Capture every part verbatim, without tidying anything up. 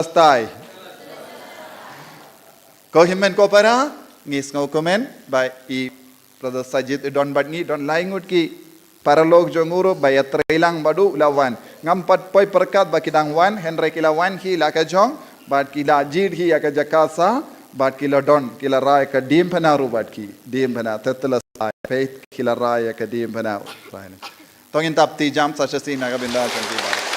Palestai. Ko hynmen ko para, ngi sngew kumne ba i Brother Sajid i don bad ngi, don lai ngut ki paralok jong u ruh ba ïatrei lang bad u la wan. Ngam pat poi pyrkhat ba ki dang wan, hynrei ki la wan hi la ka jong, bad ki la jied hi ïa ka jaka sah, bad ki la don, ki la rai ka diengphna ruh bad ki, diengphna, tetelas ai, faith ki la rai ïa ka diengphna. To ngin tap ti jam sa sha sien na ka bynta jong ki ba.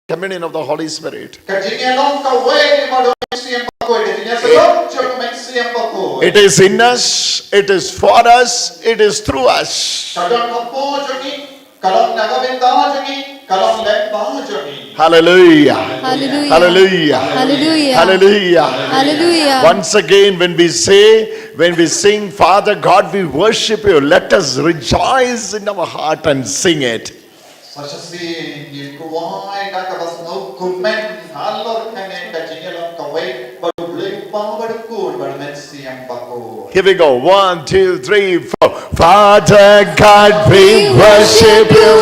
communion of the Holy Spirit. Ka jingïalong kawei ba u Mynsiem Bakhuid, ka jingïasyllok jong u Mynsiem Bakhuid. It is in us, it is for us, it is through us. Ka don hapoh jong ngi, ka long na ka bynta jong ngi, ka long lyngba jong ngi. Hallelujah. Hallelujah. Hallelujah. Hallelujah. Hallelujah. Hallelujah. Once again, when we say, when we sing, "Father God, we worship you," let us rejoice in our heart and sing it. Sa shisien ngin kwai da kaba sngewkmen halor kane ka jingïalong kawei bad U Blei Kpa bad U Khun bad U Mynsiem Bakhuid. Here we go. One, two, three, four. Father God, we worship you.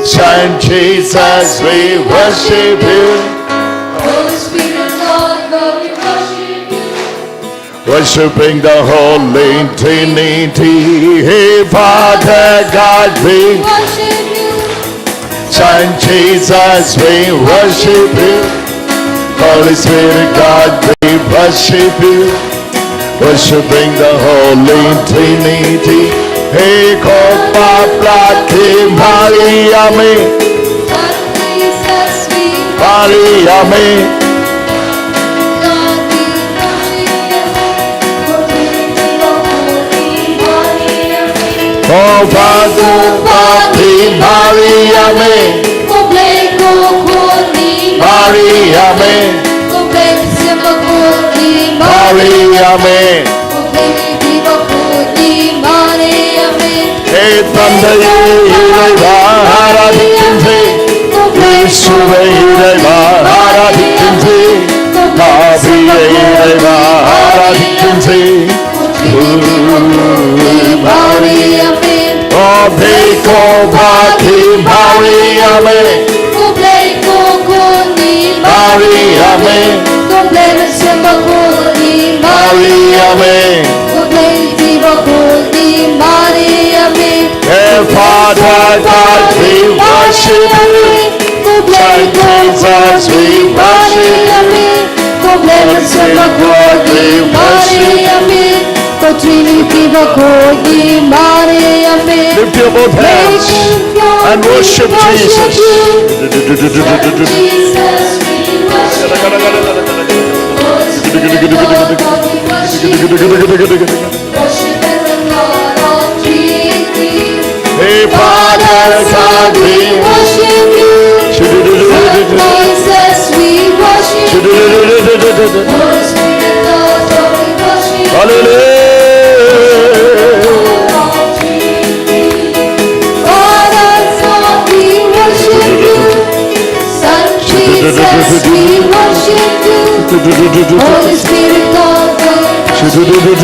Son Jesus, we worship you. Holy Spirit, Lord God, we worship you. Worshipping the Holy Trinity. Hey, Father God, we worship you. Son Jesus, we worship you. Holy Spirit God, we worship you. Worshipping the Holy Trinity. Hey, ko pap la ki Maria me. Son Jesus, we Maria me. Oh, Father, Papi, Maria me. Maria me. Maria me. Etanda yidai ba hara dikinti. Yeshua yidai ba hara dikinti. Nabi yidai ba hara dikinti. Maria me. Obiko baki Maria me. Maria me. Maria me. Hey, Father God, we worship you. Saint Jesus, we worship you. Holy Spirit God, we worship you. Lift your both hands and worship Jesus. Hey, Father God, we worship you. Son Jesus, we worship you. Holy Spirit, Lord God, we worship you. Hallelujah. Father God, we worship you. Son Jesus, we worship you. Holy Spirit, Lord God, we worship you.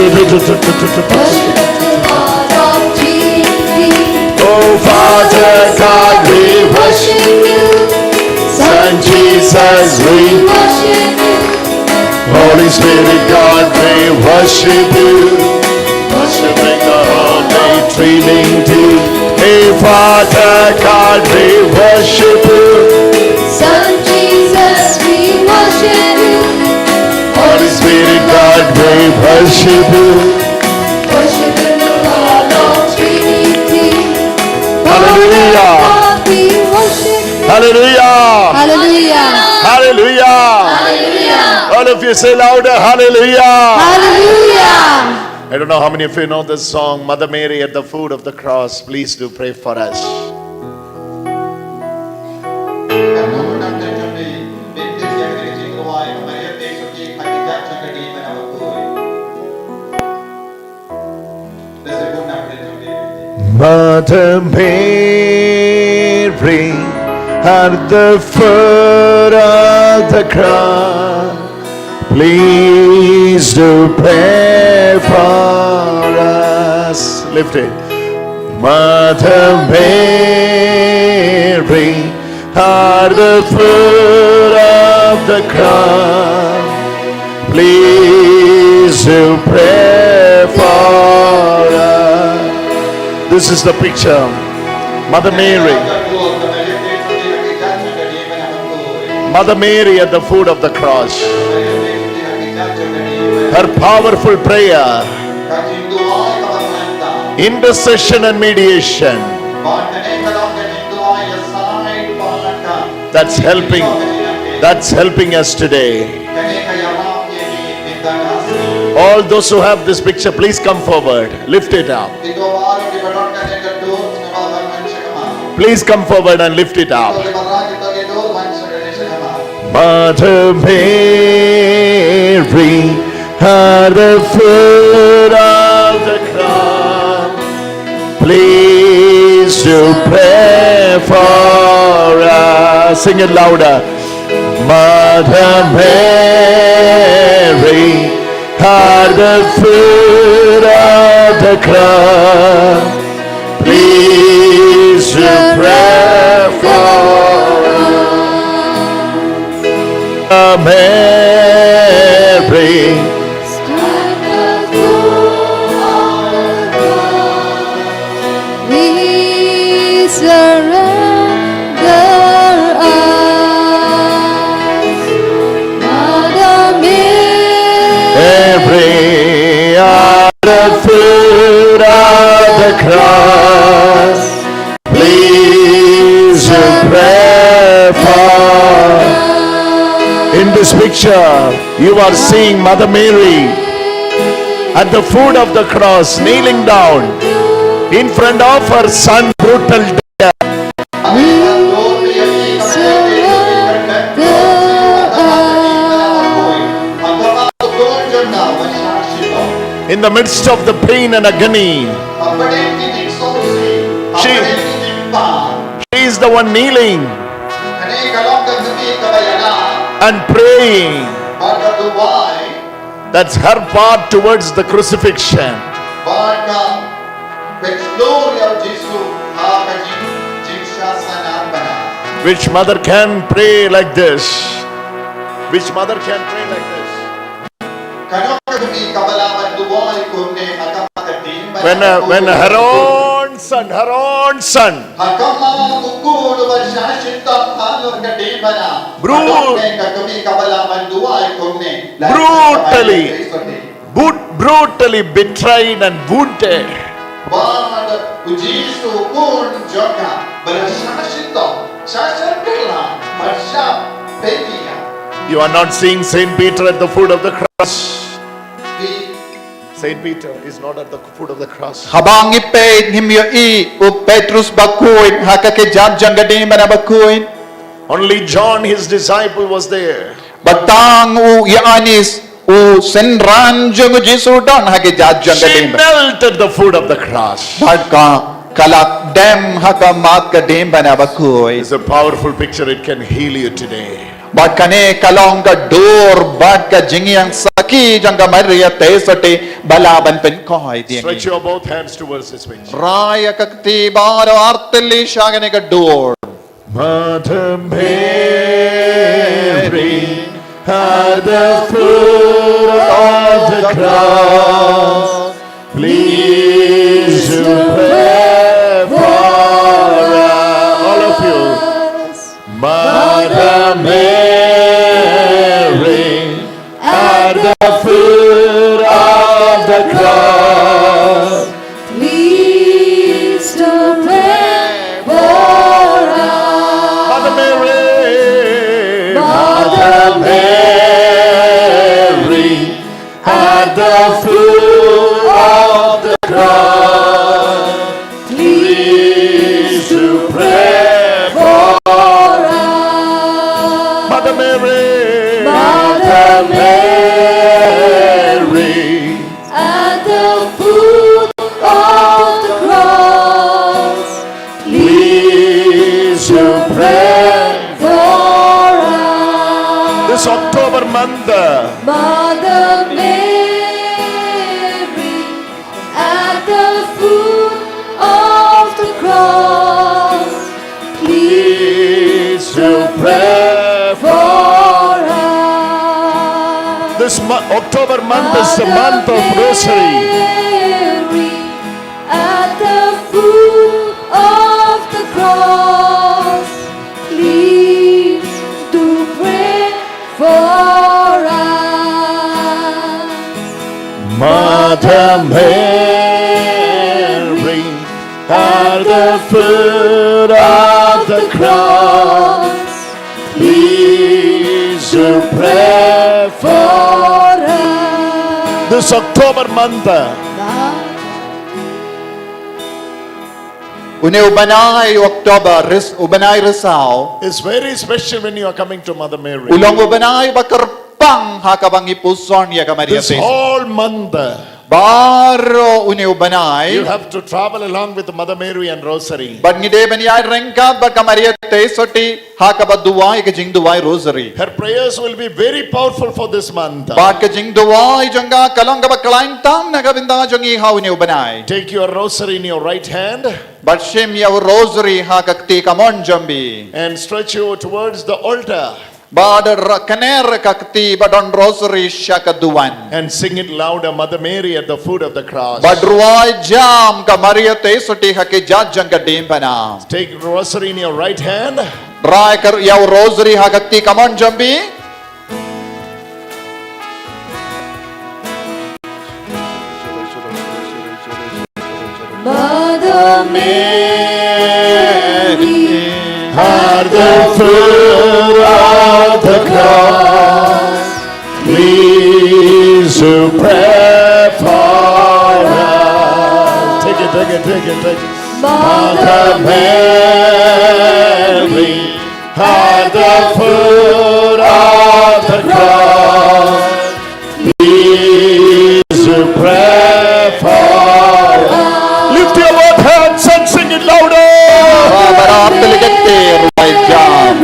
Worship the Lord of Trinity. Oh, Father God, we worship you. Son Jesus, we worship you. Holy Spirit God, we worship you. Worshiping the Holy Trinity. Hey, Father God, we worship you. Son Jesus, we worship you. Holy Spirit God, we worship you. Worshiping the Holy Trinity. Hallelujah. Father God, we worship you. Hallelujah. Hallelujah. Hallelujah. Hallelujah. All of you say louder, hallelujah. Hallelujah. I don't know how many of you know this song, Mother Mary at the Foot of the Cross. Please do pray for us. Mother Mary, at the foot of the cross, please do pray for us. Lift it. Mother Mary, at the foot of the cross, please do pray for us. This is the picture. Mother Mary. Mother Mary at the foot of the cross. Her powerful prayer, intercession and mediation. That's helping. That's helping us today. All those who have this picture, please come forward. Lift it up. Please come forward and lift it up. Mother Mary, at the foot of the cross, please to pray for us. Sing it louder. Mother Mary, at the foot of the cross, please to pray for us. Mary, we surrender us. Mother Mary, at the foot of the cross, please pray for. In this picture, you are seeing Mother Mary at the foot of the cross, kneeling down in front of her son, brutal death. In the midst of the pain and agony, she, she is the one kneeling and praying That's her part towards the crucifixion. Which mother can pray like this? Which mother can pray like this? When, uh, when her own son, her own son, brutally, brut-, brutally betrayed and wounded. You are not seeing Saint Peter at the foot of the cross. Saint Peter is not at the foot of the cross. Haba ngi peit ngim ïohi u Petrus bakhuid ha ka kjat jong ka diengphna bakhuid. Only John, his disciple, was there. Bad tang u Ïoannis u synran jong u Jisu don ha kjat jong ka diengphna. She knelt at the foot of the cross. Bad ka, ka la dem ha ka mat ka diengphna bakhuid. It's a powerful picture. It can heal you today. Bad kane ka long ka dur bad ka jingïasakhi jong ka Maria Theisotti ba lah ban pynkhuid ïa ngi. Stretch your both hands towards this picture. Rai ïa ka kti baroh artylli sha kane ka dur. Mother Mary, at the foot of the cross, please to pray for us. All of you. Mother Mary, at the foot of the cross, please to pray for us. Mother Mary, Mother Mary, at the foot of the cross, please to pray for us. Mother Mary, Mother Mary, at the foot of the cross, please to pray for us. This October month, uh, Mother Mary, at the foot of the cross, please to pray for us. This mo-, October month is the month of Rosary. Mary, at the foot of the cross, please to pray for us. Mother Mary, at the foot of the cross, Pray for us. This October month, uh, Une u bnai October, ris-, u bnai Risaw, is very special when you are coming to Mother Mary. U long u bnai ba kyrpang ha kaba ngi puson ïa ka Maria This Theisotti. Whole month, uh, Baroh une u bnai. You have to travel along with Mother Mary and Rosary. Bad ngi dei ban ïaid ryngkat bad ka Maria Theisotti ha kaba duwai, ka jingduwai Rosary. Her prayers will be very powerful for this month. Bad ka jingduwai jong ka ka long kaba khlaiñ tam na ka bynta jong ngi ha une u bnai. Take your rosary in your right hand. Bad shim ïa u Rosary ha ka kti kamon jong phi. And stretch you towards the altar. Bad ra-, kner ka kti ba don Rosary sha ka duwan. And sing it louder, Mother Mary at the foot of the cross. Bad rwai jam ka Maria Theisotti ha ki jait jong ka diengphna. Take rosary in your right hand. Rai ka ïa u Rosary ha ka kti kamon jong phi. Mother Mary, at the foot of the cross, please to pray for us. Take it, take it, take it, take it. Mother Mary, at the foot of the cross, please to pray for us. Lift your both hands and sing it louder. Ba-, ba-, ba-, rwai jam.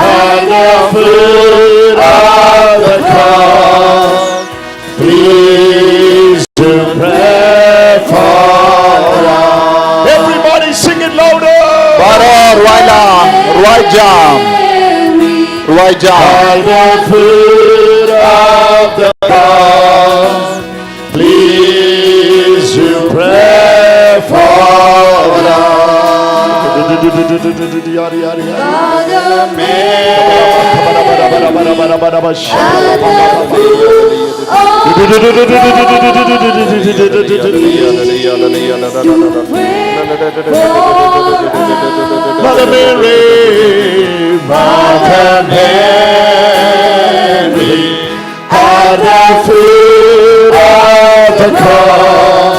At the foot of the cross, please to pray for us. Everybody sing it louder. Baroh rwai lang, rwai jam. Rwai jam. At the foot of the cross, please to pray for us. Mother Mary, at the foot of the cross, please to pray for us. Mother Mary, Mother Mary, at the foot of the cross,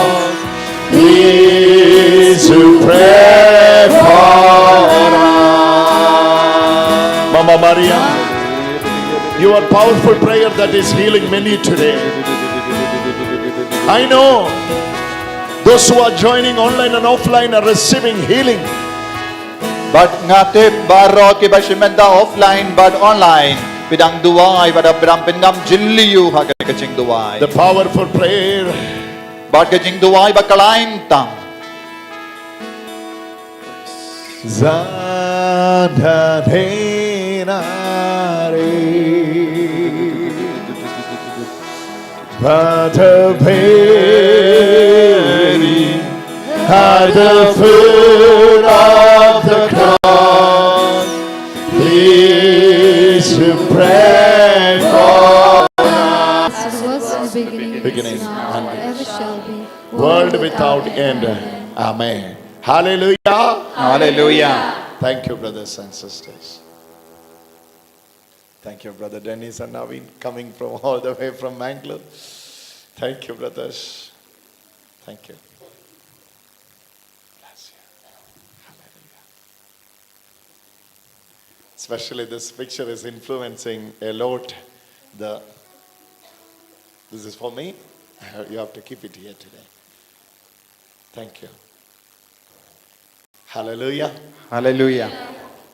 please to pray for us. Mama Maria, your powerful prayer that is healing many today. I know those who are joining online and offline are receiving healing. Bad nga tip baroh kiba shim bynta offline bad online, phi dang duwai bad phi dang pynngam jylliew ha ka jingduwai. The powerful prayer. Bad ka jingduwai ba khlaiñ tam. Zan ha dei na re. Mother Mary, at the foot of the cross, please to pray for us. As was in the beginning, beginning, is now, and ever shall be, world without end. Amen. Hallelujah. Hallelujah. Thank you, brothers and sisters. Thank you, Brother Dennis and Naveen, coming from all the way from Mangalore. Thank you, brothers. Thank you. Bless you. Hallelujah. Especially this picture is influencing a lot. The, this is for me. You have to keep it here today. Thank you. Hallelujah. Hallelujah.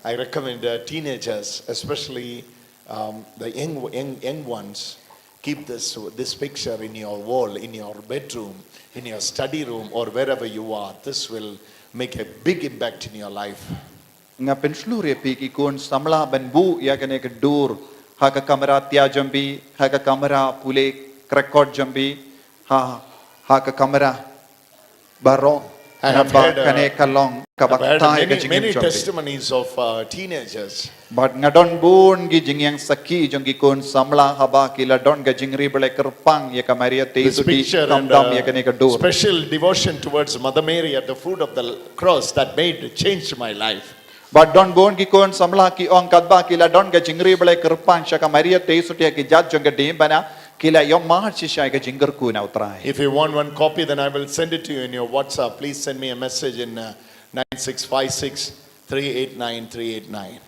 I recommend the teenagers, especially, um, the young, young, young ones, keep this, this picture in your wall, in your bedroom, in your study room, or wherever you are. This will make a big impact in your life. Nga pynshlur ïa phi ki khun samla ban buh ïa kane ka dur ha ka kamra tia jong phi, ha ka kamra pule record jong phi, ha, ha ka kamra baroh. I have heard, uh, kane ka long kaba kata ïa ka jingim jong phi. I've heard many, many testimonies of, uh, teenagers. Bad nga don bun ki jingïeng sakhi jong ki khun samla haba ki la don ka jingri ba la kyrpang ïa ka Maria Theisotti, tam tam ïa kane ka dur. This picture and, uh, special devotion towards Mother Mary at the foot of the cross that made, changed my life. Bad don bun ki khun samla ki ong katba ki la don ka jingri balei kyrpang sha ka Maria te sutia ki jat jong ka dei bana ki la ïoh mar shisha ka jingkyrkhu na u Trai. If you want one copy, then I will send it to you in your WhatsApp. Please send me a message in uh, nine six five six three eight nine three eight nine.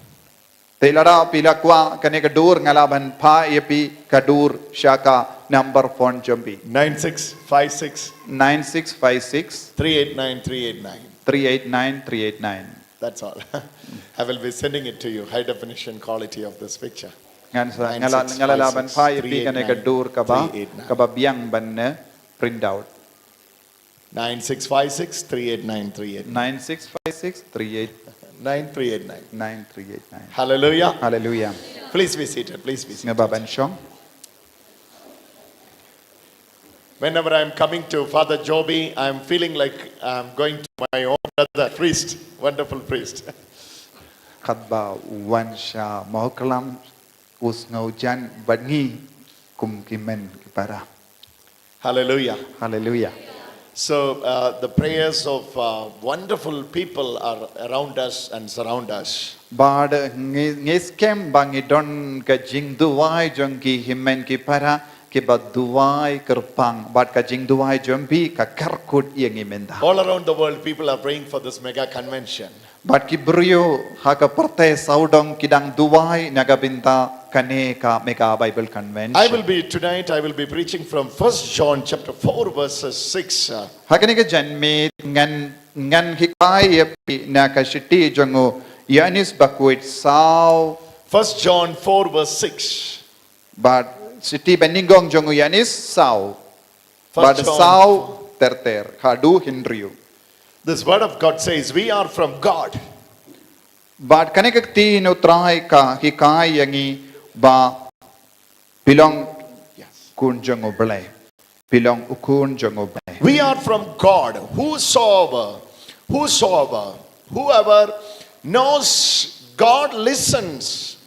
Te lada phi la kwah kane ka dur nga la ban phah ïa phi ka dur sha ka number phone jong phi. Nine six five six nine six five six three eight nine three eight nine. Three eight nine three eight nine. That's all. I will be sending it to you. High definition quality of this picture. Ngan sa nga la nga la la ban phah ïa phi kane ka dur kaba kaba biang ban ne print out. Nine six five six three eight nine three eight. Nine six five six three eight nine three eight nine. Nine three eight nine. Hallelujah. Hallelujah. Please be seated. Please be seated. Nga ba ban shong. Whenever I'm coming to Father Joby, I'm feeling like I'm going to my own brother, priest, wonderful priest. Katba wan sha Mawklam u sngew jan bad ngi kum ki men ki para. Hallelujah. Hallelujah. So uh, the prayers of uh, wonderful people are around us and surround us. Bad ngi ngi skem ba ngi don ka jingduwai jong ki hynmen ki para kiba duwai kyrpang bad ka jingduwai jong phi ka kyrkut ïa ngi mynta. All around the world, people are praying for this mega convention. Bad ki briew ha ka pyrthei sawdong ki dang duwai na ka bynta kane ka mega Bible convention. I will be tonight. I will be preaching from First John chapter four verses six. Uh, ha kane ka janmiet ngan ngan hikai ïa phi na ka shithi jong u Ïoannis ba khuid saw. First John four verse six. Bad shithi ba nyngkong jong u Ïoannis saw. Bad saw ter ter haduh hynriew. This word of God says, "We are from God." Bad kane ka ktien u Trai ka hikai ïa ngi ba phi long khun jong u Blei. Phi long u khun jong u Blei. We are from God. Whosoever, whosoever, whoever knows God listens.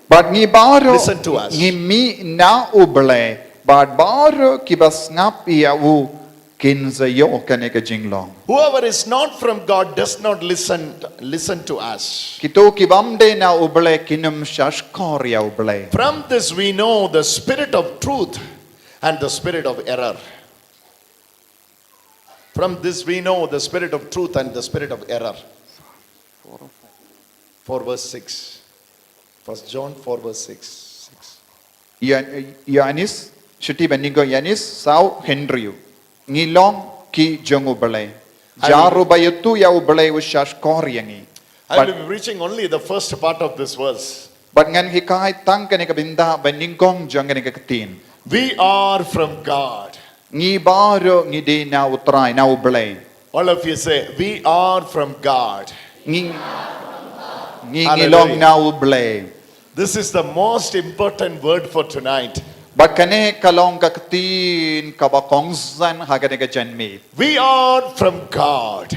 Bad ngi baroh ngi mih na u Blei bad baroh kiba sngap ïa u kin sa ïoh kane ka jinglong. Whoever is not from God does not listen, listen to us. Kito kibym dei na u Blei kin ym shahshkor ïa u Blei. From this we know the spirit of truth and the spirit of error. From this we know the spirit of truth and the spirit of error. Four verse six. First John four verse six. Six. Ïoannis, shithi ba nyngkong Ïoannis saw hynriew. Ngi long ki jong u Blei. Jar uba ïathuh ïa u Blei u shahshkor ïa ngi. I will be preaching only the first part of this verse. Bad ngan hikai tang kane ka bynta ba nyngkong jong kane ka ktien. We are from God. Ngi baroh ngi dei na u Trai, na u Blei. All of you say, "We are from God." Ngi ngi ngi long na u Blei. This is the most important word for tonight. Bad kane ka long ka ktien kaba kongsan ha kane ka janmiet. We are from God.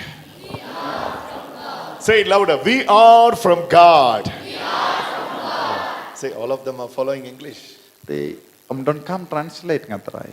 Say it louder. We are from God. Say, all of them are following English. Te ym donkam translate, nga trai.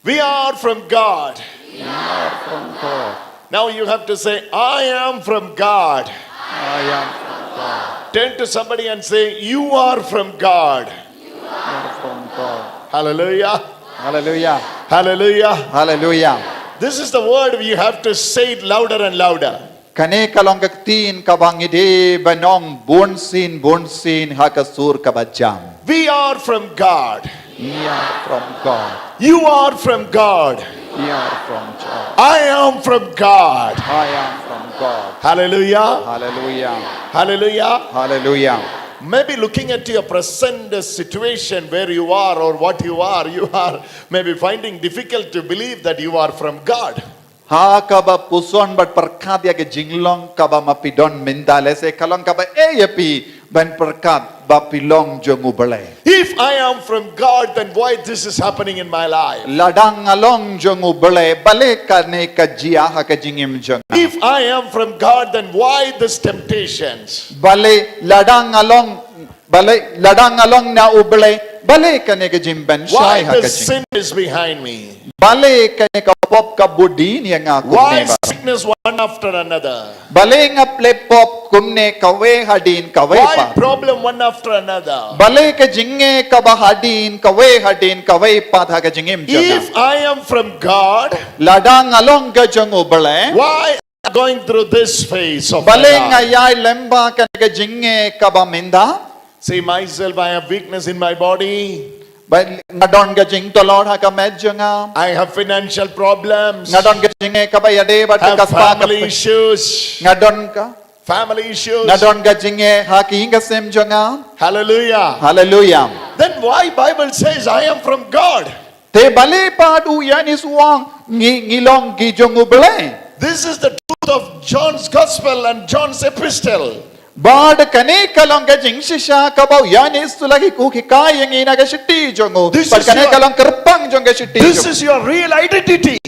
We are from God. We are from God. Now you have to say, "I am from God." I am from God. Turn to somebody and say, "You are from God." You are from God. Hallelujah. Hallelujah. Hallelujah. Hallelujah. This is the word, you have to say it louder and louder. Kane ka long ka ktien kaba ngi dei ban ong bunsien bunsien ha ka sur kaba jam. We are from God. Ngi ïa from God. You are from God. Ngi ïa from God. I am from God. I am from God. Hallelujah. Hallelujah. Hallelujah. Hallelujah. Maybe looking at your present situation where you are or what you are, you are maybe finding difficult to believe that you are from God. Ha kaba puson bad pyrkhat ïa ka jinglong kaba ma phi don mynta, lehse ka long kaba eh ïa phi ban pyrkhat ba phi long jong u Blei. If I am from God, then why this is happening in my life? Lada nga long jong u Blei, balei kane ka jia ha ka jingim jong nga? If I am from God, then why this temptations? Balei lada nga long, balei lada nga long na u Blei, Balei kane ka jingpynshai ha ka jingim? Why the sin is behind me? Balei kane ka pop ka bud dien ïa nga kumne ba? Why sickness one after another? Balei nga plie pop kumne kawei hadien kawei pat? Why problem one after another? Balei ka jingeh kaba hadien kawei hadien kawei pat ha ka jingim jong nga? If I am from God, lada nga long ka jong U Blei, why am I going through this phase of my life? Balei nga ïai lem bad kane ka jingeh kaba mynta? See myself, I have weakness in my body. Ba nga don ka jingtulor ha ka met jong nga. I have financial problems. Nga don ka jingeh kaba ïadei bad ka, have ka spah ka family pe- issues. Nga don ka family issues. Nga don ka jingeh ha ka ïing ka sem jong nga. Hallelujah. Hallelujah. Then why Bible says I am from God? Te balei pat u Ïoannis u ong ngi, ngi long ki jong U Blei? This is the truth of John's gospel and John's epistle. Bad kane ka long ka jingshisha kaba u Ïoannis u la hikai ïa ngi na ka shithi jong u. This is your, bad kane ka long kyrpang jong ka shithi jong u. This is your real identity.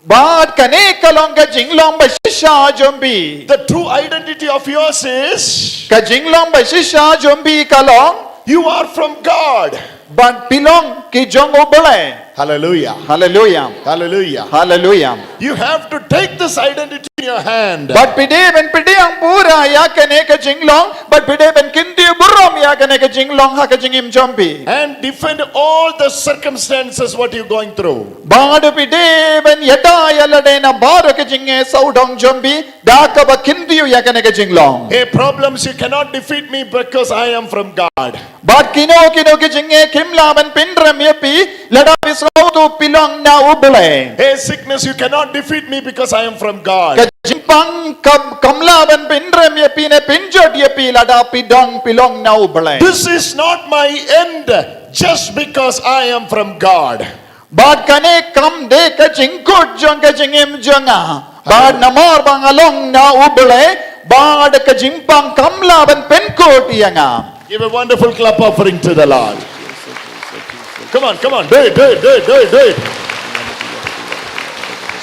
Bad kane ka long ka jinglong ba shisha jong phi. The true identity of yours is, ka jinglong ba shisha jong phi ka long, you are from God. Bad phi long ki jong U Blei. Hallelujah. Hallelujah. Hallelujah. Hallelujah. You have to take this identity in your hand. Bad phi dei ban pdiang pura ïa kane ka jinglong, bad phi dei ban kyntiew burom ïa kane ka jinglong ha ka jingim jong phi. And defend all the circumstances what you're going through. Bad phi dei ban ïada ïa lade na baroh ka jingeh sawdong jong phi, da kaba kyntiew ïa kane ka jinglong. Hey, problems, you cannot defeat me because I am from God. Bad kino kino ki jingeh kim lah ban pynrem ïa phi, lada phi sngewthuh phi long na U Blei. Hey, sickness, you cannot defeat me because I am from God. Ka jingpang kam, kam lah ban pynrem ïa phi ne pynjot ïa phi lada phi don phi long na U Blei. This is not my end just because I am from God. Bad kane kam dei ka jingkut jong ka jingim jong nga. Bad namar ba nga long na U Blei, bad ka jingpang kam lah ban pynkut ïa nga. Give a wonderful clap offering to the Lord. Come on, come on. Do it, do it, do it, do it, do it.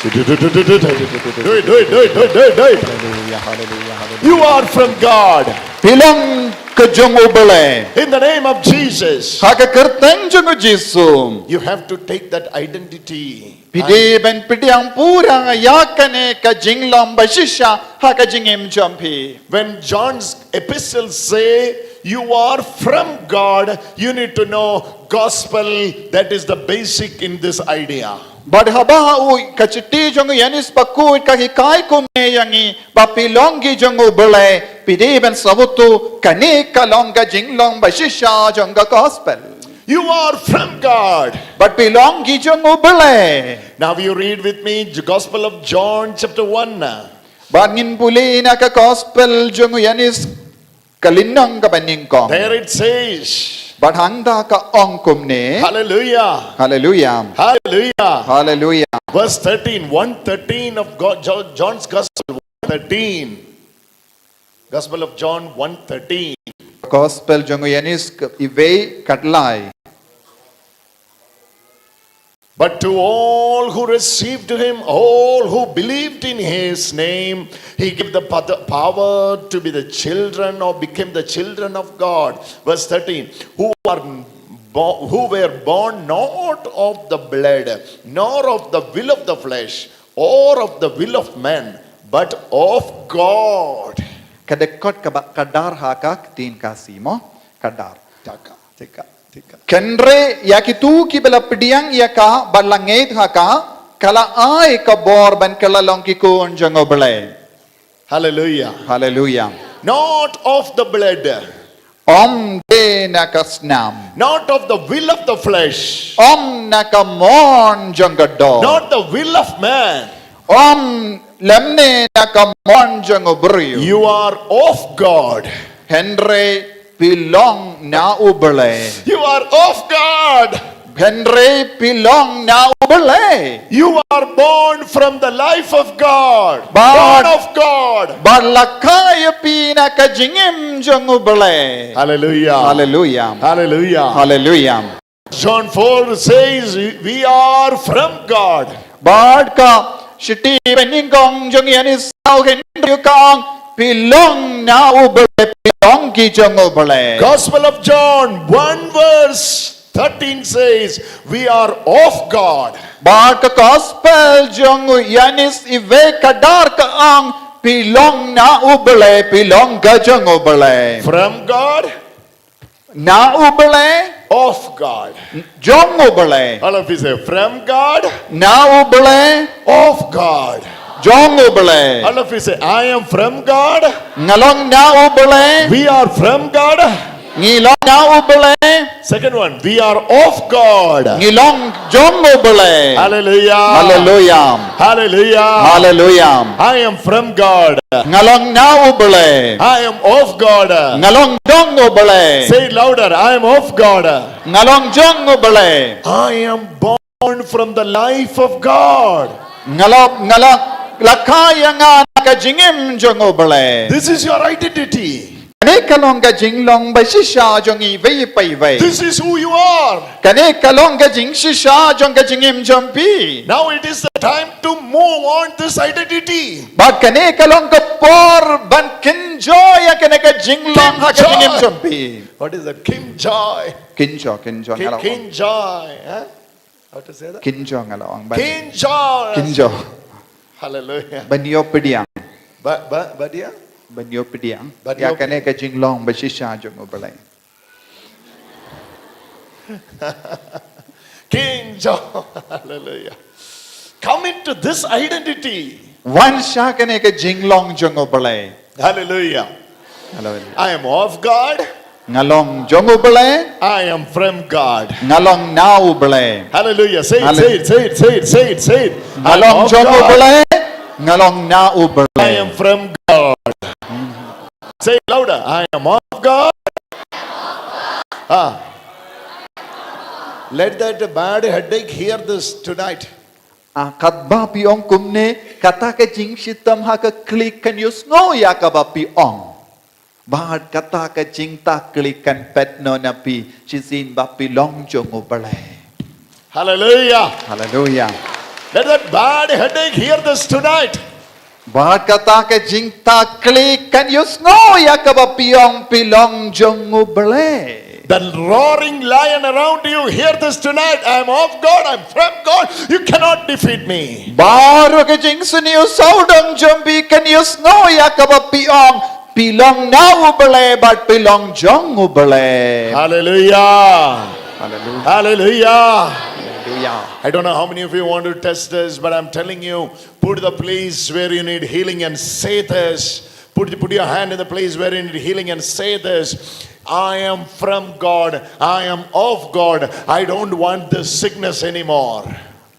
Do it, do it, do it, do it, do it. Hallelujah, hallelujah, hallelujah. You are from God. Phi long ka jong U Blei. In the name of Jesus. Ha ka kyrteng jong U Jisu. You have to take that identity. Phi dei ban pdiang pura ïa kane ka jinglong ba shisha ha ka jingim jong phi. When John's epistle say you are from God, you need to know gospel, that is the basic in this idea. Bad haba u ka shithi jong u Ïoannis Bakhuid ka hikai kumne ïa ngi ba phi long ki jong U Blei, phi dei ban sngewthuh kane ka long ka jinglong ba shisha jong ka gospel. You are from God. Bad phi long ki jong U Blei. Now you read with me the Gospel of John chapter one. Bad ngin pule na ka gospel jong u Ïoannis ka lynnong kaba nyngkong. There it says. Bad hangta ka ong kumne. Hallelujah. Hallelujah. Hallelujah. Hallelujah. Verse thirteen, one thirteen of God, Jo-, John's Gospel, one thirteen. Gospel of John one thirteen. Gospel jong u Ïoannis ka, iwei khatlai. But to all who received him, all who believed in his name, he gave the poth-, power to be the children or became the children of God. Verse thirteen, who are bo-, who were born not of the blood, nor of the will of the flesh, or of the will of man, but of God. Ka dei kot kaba ka dar ha ka ktien Khasi mo, ka dar. Taka, taka, taka. Hynrei ïa kito kiba la pdiang ïa ka bad la ngeit ha ka, ka la ai ka bor ban kylla long ki khun jong U Blei. Hallelujah. Hallelujah. Not of the blood. Ym dei na ka snam. Not of the will of the flesh. Ym na ka mon jong ka doh. Not the will of man. Ym lymne na ka mon jong u briew. You are of God. Hynrei phi long na U Blei. You are of God. Hynrei phi long na U Blei. You are born from the life of God. Bad, born of God. Bad la kha ïa phi na ka jingim jong U Blei. Hallelujah. Hallelujah. Hallelujah. Hallelujah. John four says, "We are from God." Bad ka shithi ba nyngkong jong u Ïoannis saw hynriew ka ong, phi long na U Blei, phi long ki jong U Blei. Gospel of John one verse thirteen says, "We are of God." Bad ka gospel jong u Ïoannis khatwei ka dar ka ong, phi long na u Blei, phi long ka jong u Blei. From God, Na u Blei, of God. jong u Blei. All of you say, "From God, Na u Blei, of God." jong u Blei. All of you say, "I am from God." Nga long na u Blei, We are from God. ngi long na u Blei. Second one, "We are of God." Ngi long jong u Blei. Hallelujah. Haleluia. Hallelujah. Haleluia. "I am from God." Nga long na u Blei. "I am of God." Nga long jong u Blei. Say it louder. "I am of God." Nga long jong u Blei. "I am born from the life of God." Nga long, nga long, la kha ïa nga na ka jingim jong u Blei. This is your identity. Kane ka long ka jinglong ba shisha jong iwei pa iwei. This is who you are. Kane ka long ka jingshisha jong ka jingim jong phi. Now it is the time to move on this identity. Bad kane ka long ka por ban kynjoh ïa kane ka jinglong ha ka jingim jong phi. What is that? Kynjoh. Kynjoh, kynjoh nga la ong. Kynjoh. Huh? How to say that? Kynjoh nga la ong. Ban Kynjoh. kynjoh. Hallelujah. Ban ïoh pdiang. Ba, ba, ba dia? Ban ïoh pdiang. Ban Ïa ïoh kane ka jinglong ba shisha jong u Blei. Kynjoh. Hallelujah. Come into this identity. Wan sha kane ka jinglong jong u Blei. Hallelujah. Haleluia. "I am of God. Nga long jong u Blei. I am from God." Nga long na u Blei. Hallelujah. Say it, Hallelujah. Say it, say it, say it, say it, say it. Nga long jong u Blei. Nga long na u Blei. I am from God. Say it louder. "I am of God." Ah. Let that bad headache hear this tonight. Ah, katba phi ong kumne, kata ka jingshitom ha ka khlieh kan ïohsngew ïa kaba phi ong. Bad kata ka jingtaklieh kan peit noh na phi, shisien ba phi long jong u Blei. Hallelujah. Haleluia. Let that bad headache hear this tonight. Bad kata ka jingtaklieh kan ïohsngew ïa kaba phi ong phi long jong u Blei. The roaring lion around you, hear this tonight. "I am of God, I am from God. You cannot defeat me." Baroh ka jingsniew sawdong jong phi kan ïohsngew ïa kaba phi ong phi long na u Blei bad phi long jong u Blei. Hallelujah. Haleluia. Hallelujah. Haleluia. I don't know how many of you want to test this, but I'm telling you, put the place where you need healing and say this. Put, put your hand in the place where you need healing and say this. "I am from God. I am of God. I don't want this sickness anymore."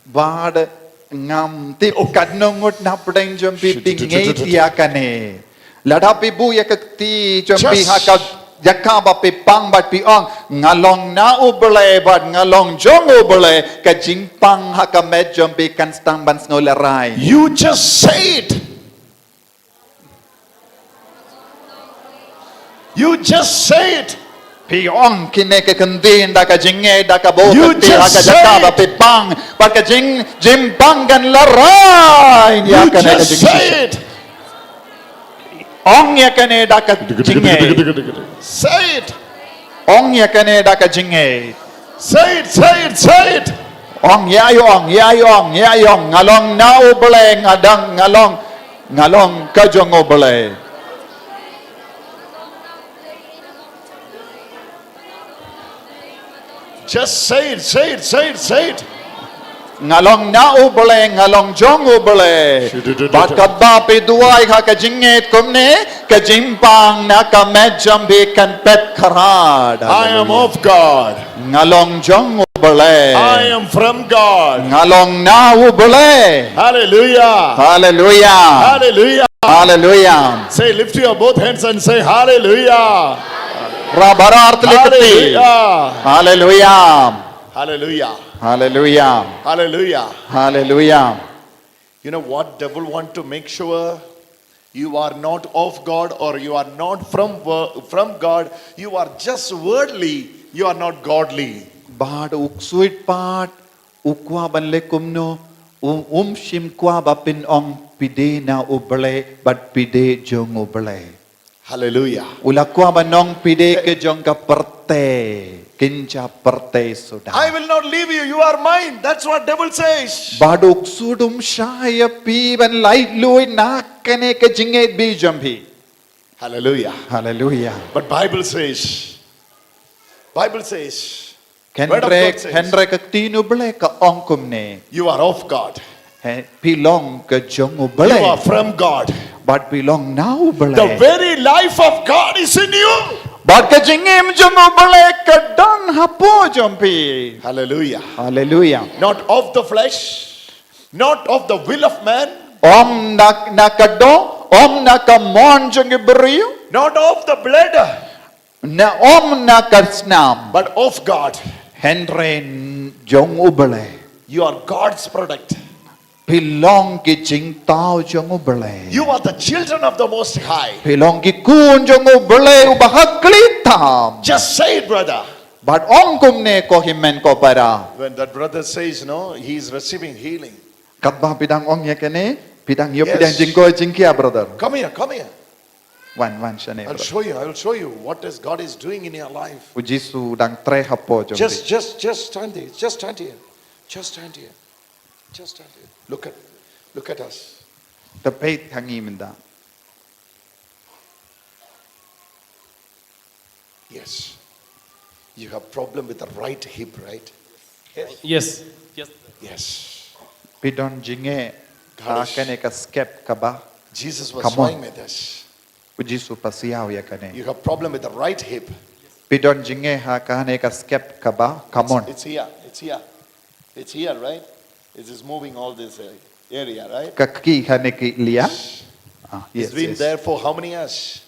Bad ngam tip katno ngut na pdeng jong phi phi ngeit ïa kane. Lada phi buh ïa ka kti jong phi ha ka jaka ba phi pang bad phi ong nga long na u Blei bad nga long jong u Blei, ka jingpang ha ka met jong phi kan sdang ban sngew lehrain. You just say it. You just say it. Phi ong kine ki kyntien da ka jingngeit da ka buh ka kti ha ka jaka ba phi pang bad ka jing, jingpang kan lehrain ïa kane ka jingngeit. Ong ïa kane da ka jingngeit. Say it. Ong ïa kane da ka jingngeit. Say it, say it, say it. Ong ïa ïong, ïa ïong, ïa ïong. Nga long na u Blei, nga dang, nga long, nga long ka jong u Blei. Just say it, say it, say it, say it. Nga long na u Blei, nga long jong u Blei. Bad katba phi duwai ha ka jingngeit kumne, ka jingpang na ka met jong phi kan peit khrat. I am of God. Nga long jong u Blei. I am from God. Nga long na u Blei. Hallelujah. Haleluia. Hallelujah. Haleluia. Say, lift your both hands and say, "Hallelujah." Rah baroh ar tylli ka kti. Hallelujah. Haleluia. Hallelujah. Haleluia. Hallelujah. Haleluia. You know what devil want to make sure you are not of God or you are not from wo-, from God, you are just worldly, you are not godly. Bad u ksuid pat u kwah ban leh kumno, u, um shym kwah ba phin ong phi dei na u Blei bad phi dei jong u Blei. Hallelujah. U la kwah ban ong phi dei ka jong ka pyrthei. kynja pyrthei suda. I will not leave you. You are mine. That's what devil says. Bad u ksu um shah ïa phi ban laitluid na kane ka jingngeit bym jam phi. Hallelujah. Hallelujah. But Bible says, Bible says, Hynrei, hynrei ka ktien U Blei ka ong kumne. You are of God. He, phi long ka jong U Blei. You are from God. Bad phi long na U Blei. The very life of God is in you. Bad ka jingim jong U Blei ka don hapoh jong phi. Hallelujah. Hallelujah. Not of the flesh, not of the will of man. Ym na, na ka doh, ym na ka mon jong ki briew. Not of the blood. Na ym na ka snam. But of God. Hynrei jong U Blei. You are God's product. Phi long ki jingthaw jong U Blei. You are the children of the Most High. Phi long ki khun jong U Blei uba ha khlieh tam. Just say it, brother. Bad ong kumne ko hynmen ko para. When that brother says, no, he is receiving healing. Katba phi dang ong ïa kane, phi dang ïoh, phi dang jingkoit jingkhiah, brother. Come here, come here. Wan, wan shane. I'll show you, I'll show you what is God is doing in your life. U Jisu u dang trei hapoh jong phi. Just, just, just stand there. Just stand here. Just stand here. Just stand here. Look at, look at us. To peit ha ngi mynta. Yes. You have problem with the right hip, right? Yes. Yes. Yes. Phi don jingeh ha kane ka skep kaba. Jesus was showing me this. U Jisu u pasiaw ïa kane. You have problem with the right hip. Phi don jingeh ha kane ka skep kaba kamon. It's here. It's here. It's here, right? It is moving all this uh, area, right? Ka ki kane ki liang. Ah, yes, It's been yes. There for how many years?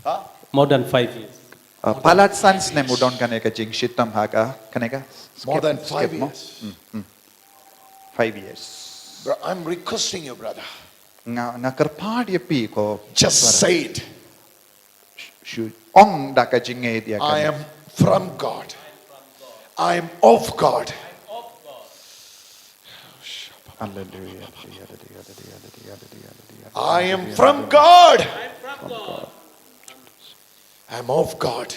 Huh? More than five years. Ah, palat san snem u don kane ka jingshitom ha ka, kane ka More than skep, five skep mo. Years. Mm, mm. Five years. Bro, I'm requesting you, brother. Nga, nga kyrpad ïa phi ko. Just say it. Shu ong da ka jingngeit ïa I kane. Am from God. I am of God. Hallelujah. I am from God. I am of God.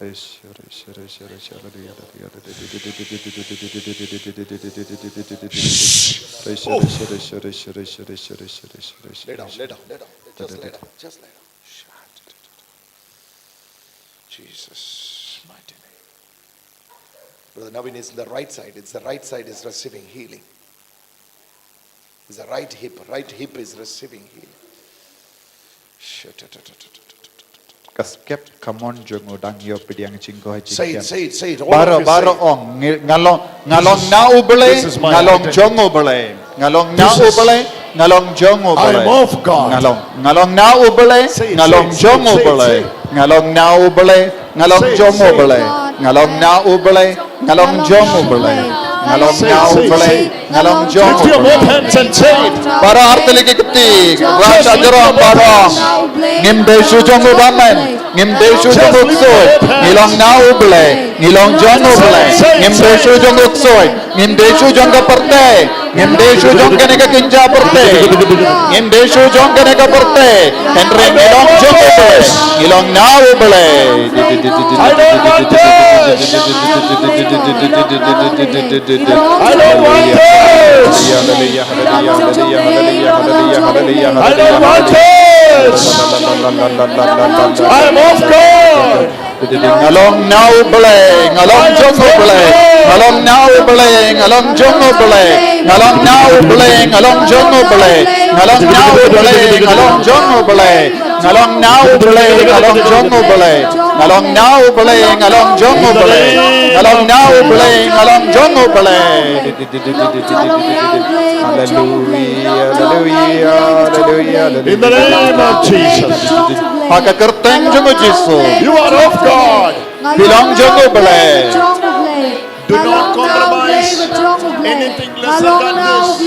Lay down, lay down, lay down. Just lay down. Just lay down. Jesus, mighty name. Brother Naveen is in the right side. It's the right side is receiving healing. It's the right hip. Right hip is receiving healing. Ka skep kamon jong u dang ïoh pdiang jingkoit jingkhiah. Say it, say it, say it. All Baroh, of you say baroh it. Ong, ngi, nga long, nga long na U Blei, This is my nga long identity. Jong U Blei. Nga long na U Blei, nga long Jong U Blei. I am of God. Nga long, nga long na U Blei, Say it, nga long say it, Jong U say it, Blei. Say it. Nga long na U Blei, nga long Jong U Blei. Nga long na U Blei, nga long Jong U Blei. Nga long na U Blei, nga long Jong U Blei. Lift your both hands and say it. Baroh artylli ki kti, rah sha jrong baroh. Ngim dei shu jong u bymman, ngim dei shu jong u ksuid. Ngi long na U Blei, ngi long Jong U Blei. Ngim dei shu jong u ksuid, ngim dei shu jong ka pyrthei. Ngim dei shu jong kane ka kynja pyrthei. Ngim dei shu jong kane ka pyrthei. Hynrei ngi long Jong U Blei, ngi long na U Blei. I don't want this. I don't want this. I don't want this. I am of God. Nga long na U Blei, nga long Jong U Blei. Nga long na U Blei, nga long Jong U Blei. Nga long na U Blei, nga long Jong U Blei. Nga long na U Blei, nga long Jong U Blei. Nga long na U Blei, nga long Jong U Blei. Nga long na U Blei, nga long Jong U Blei. Nga long na U Blei, nga long Jong U Blei. Hallelujah, hallelujah, hallelujah, hallelujah. In the name of Jesus. Ha ka kyrteng jong u Jisu. You are of God. Phi long Jong U Blei. Do not compromise anything lesser than this.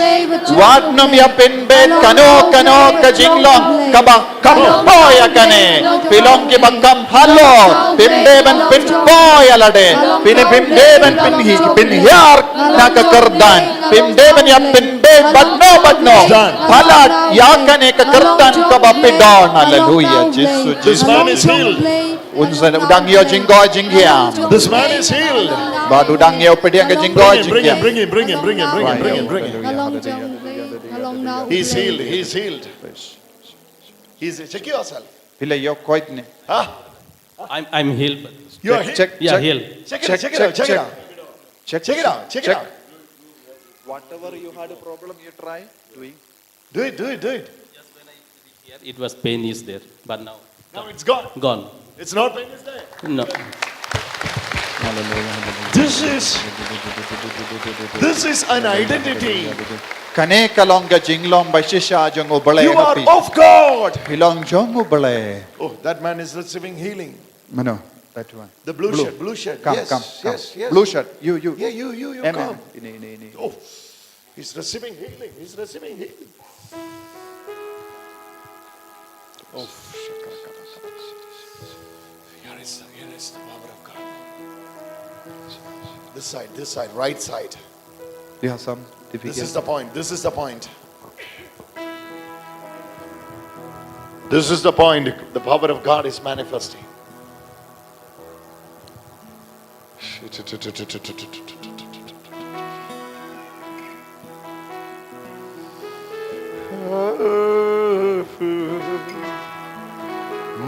Wat nym ïa pynbeit kano kano ka jinglong kaba kham poi ïa kane. Phi long kiba kham halor. Phim dei ban pynpoi ïa lade. Phi ne phim dei ban pynhi, pynhiar na ka kyrdan. Phim dei ban ïa pynbeit bad no bad no. Palat ïa kane ka kyrdan kaba phi don. Hallelujah. Jisu, This Jisu. Man is healed. Un sa u dang ïoh jingkoit jingkhiah. This man is healed. Bad u dang ïoh pdiang ka jingkoit jingkhiah. Bring him, bring him, bring him, bring him, bring him, bring him, bring him. Ka long jong u, ka long na u. He's healed, he's healed. He's, check yourself. Phi la ïoh koit ne? Huh? I'm, I'm healed. You're healed. Yeah, healed. Check it out, check it out, check it out. Check it out, check it out. Whatever you had a problem, you try doing. Do it, do it, do it. Here it was pain is there, but now Now it's gone. Gone. It's not pain is there. No. This is this is an identity. Kane ka long ka jinglong ba shisha jong U Blei. You are of God. Phi long jong U Blei. Oh, that man is receiving healing. Mano, that one. The blue shirt, blue shirt. Come, yes, come, come. Yes, yes. Blue shirt, you, you. Yeah, you, you, you. Amen. Come. Ini, ini, ini. Oh, he's receiving healing. He's receiving healing. Oh, here is the, here is the power of God. This side, this side, right side. You have some difficulty. This is the point. This is the point. This is the point. The power of God is manifesting.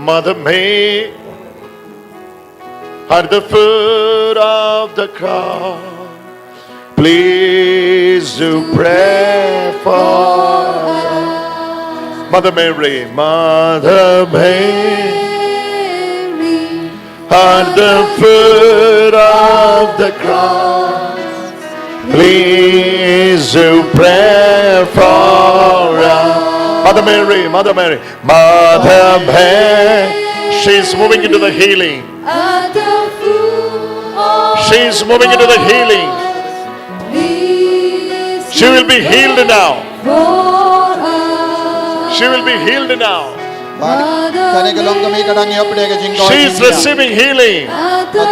Mother Mary, at the foot of the cross, please do pray for us. Mother Mary, Mother Mary, at the foot of the cross, please do pray for us. Mother Mary, Mother Mary, Mother Mary, she's moving into the healing. She's moving into the healing. She will be healed now. She will be healed now. Bad kane ka long ka mei ka dang ïoh pdiang ka jingkoit jingkhiah. She is receiving healing. Hato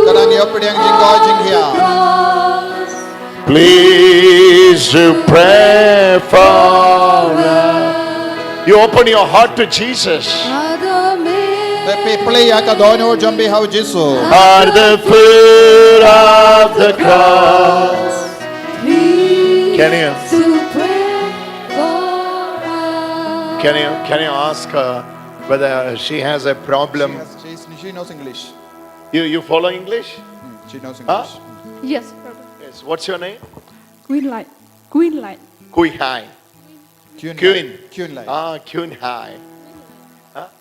ka dang ïoh pdiang jingkoit jingkhiah. Please do pray for us. You open your heart to Jesus. Te phi plie ïa ka dohnud jong phi ha U Jisu. At the foot of the cross. Can you, can you, can you ask her whether she has a problem? She, has, she's- she knows English. You, you follow English? She knows English. Yes, brother. Yes. What's your name? Queen Light. Queen Light. Kui Hai. Kyun. Kyun. Kyun Lai. Ah, Kyun Hai.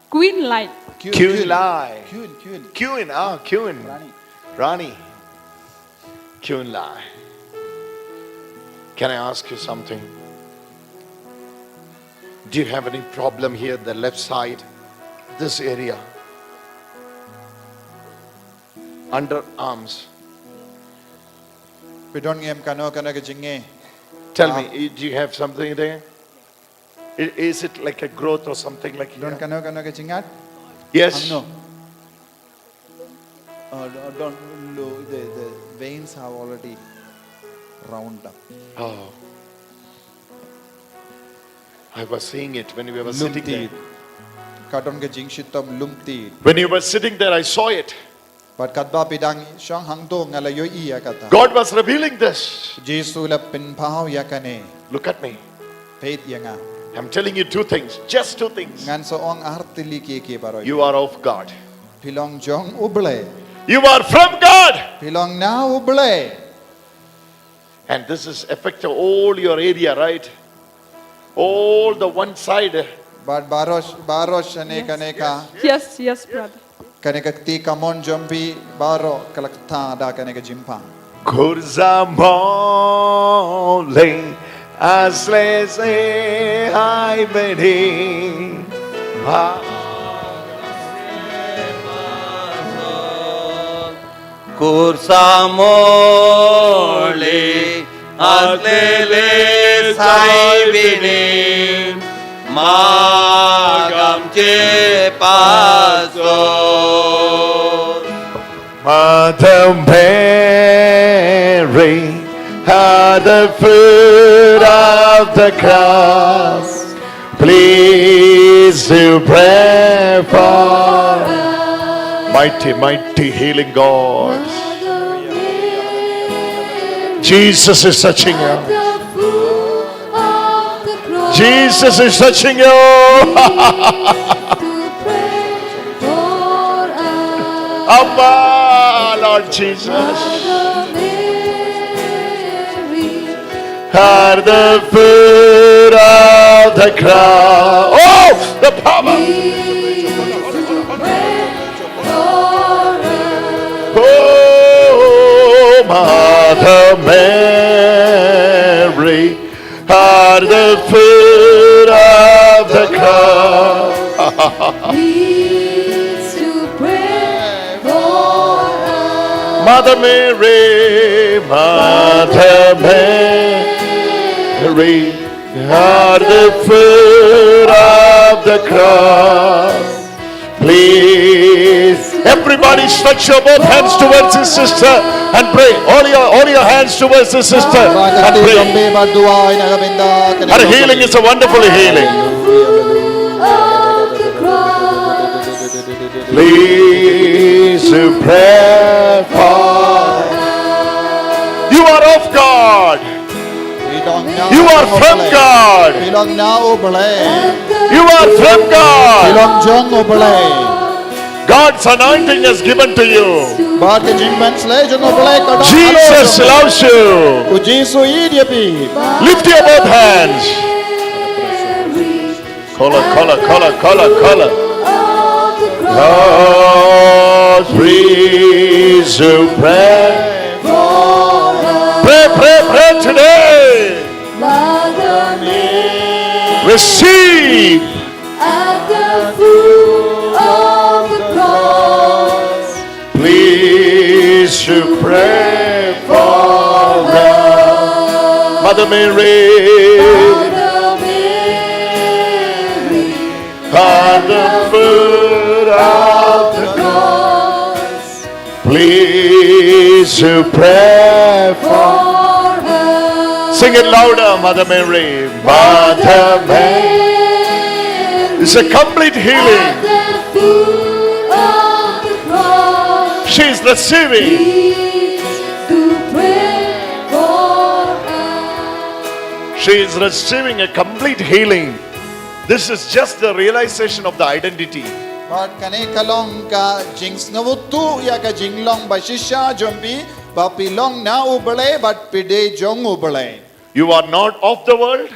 Queen Light. Kyun, Kyun Lai. Kyun, Kyun. Kyun. Ah, Kyun. Rani. Rani. Kyun Lai. Can I ask you something? Do you have any problem here, the left side, this area? Underarms. Phi don ngim kano kano ka jingnge. Tell me, i- do you have something there? I- Is it like a growth or something like Don here? Kano kano ka jingat. Yes. Hangno. Uh, don lo the, the veins have already round up. Oh. I was seeing it when we were sitting there. Lumtit. Ka don ka jingshitom lumtit. When you were sitting there, I saw it. Bad katba phi dang shong hangto nga la ïohi ïa kata. God was revealing this. Jisu la pynpaw ïa kane. Look at me. Peit ïa nga. I'm telling you two things, just two things. Ngan sa ong ar tylli ki ki baroh. You are of God. Phi long jong U Blei. You are from God. Phi long na U Blei. And this is affecting all your area, right? All the one side. Bad baroh baroh shane kane ka. Yes, yes, brother. Kane ka kti kamon jong phi baroh ka la kta da kane ka jingpang. Kurza mole asle se hai beni. Kursa mole aslele sai bini magam che paso. Mother Mary, at the foot of the cross, please to pray for us. Mighty, mighty healing God. Jesus is touching you. Jesus is touching you. Abba, Lord Jesus. At the foot of the cross. Oh, the power. Oh, Mother Mary, at the foot of the cross. Mother Mary, Mother Mary, at the foot of the cross. Please, everybody stretch your both hands towards his sister and pray. All your, all your hands towards his sister and pray. Her healing is a wonderful healing. Please pray for. You are of God. You are from God. You are from God. God's anointing is given to you. Jesus loves you. Lift your both hands. Kola, kola, kola, kola, kola. Lord, please to pray. Pray, pray, pray today. Receive. Please to pray for us. Mother Mary. At the foot of the cross. Please to pray for us. Sing it louder, Mother Mary. Mother Mary. It's a complete healing. She is receiving. She is receiving a complete healing. This is just the realization of the identity. Bad kane ka long ka jingsngewthuh ïa ka jinglong ba shisha jong phi, ba phi long na U Blei bad phi dei jong U Blei. You are not of the world,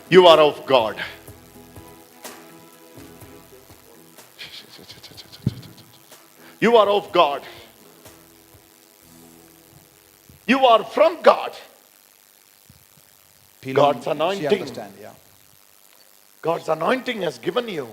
you are of God. You are of God. You are from God. God's anointing. God's anointing has given you.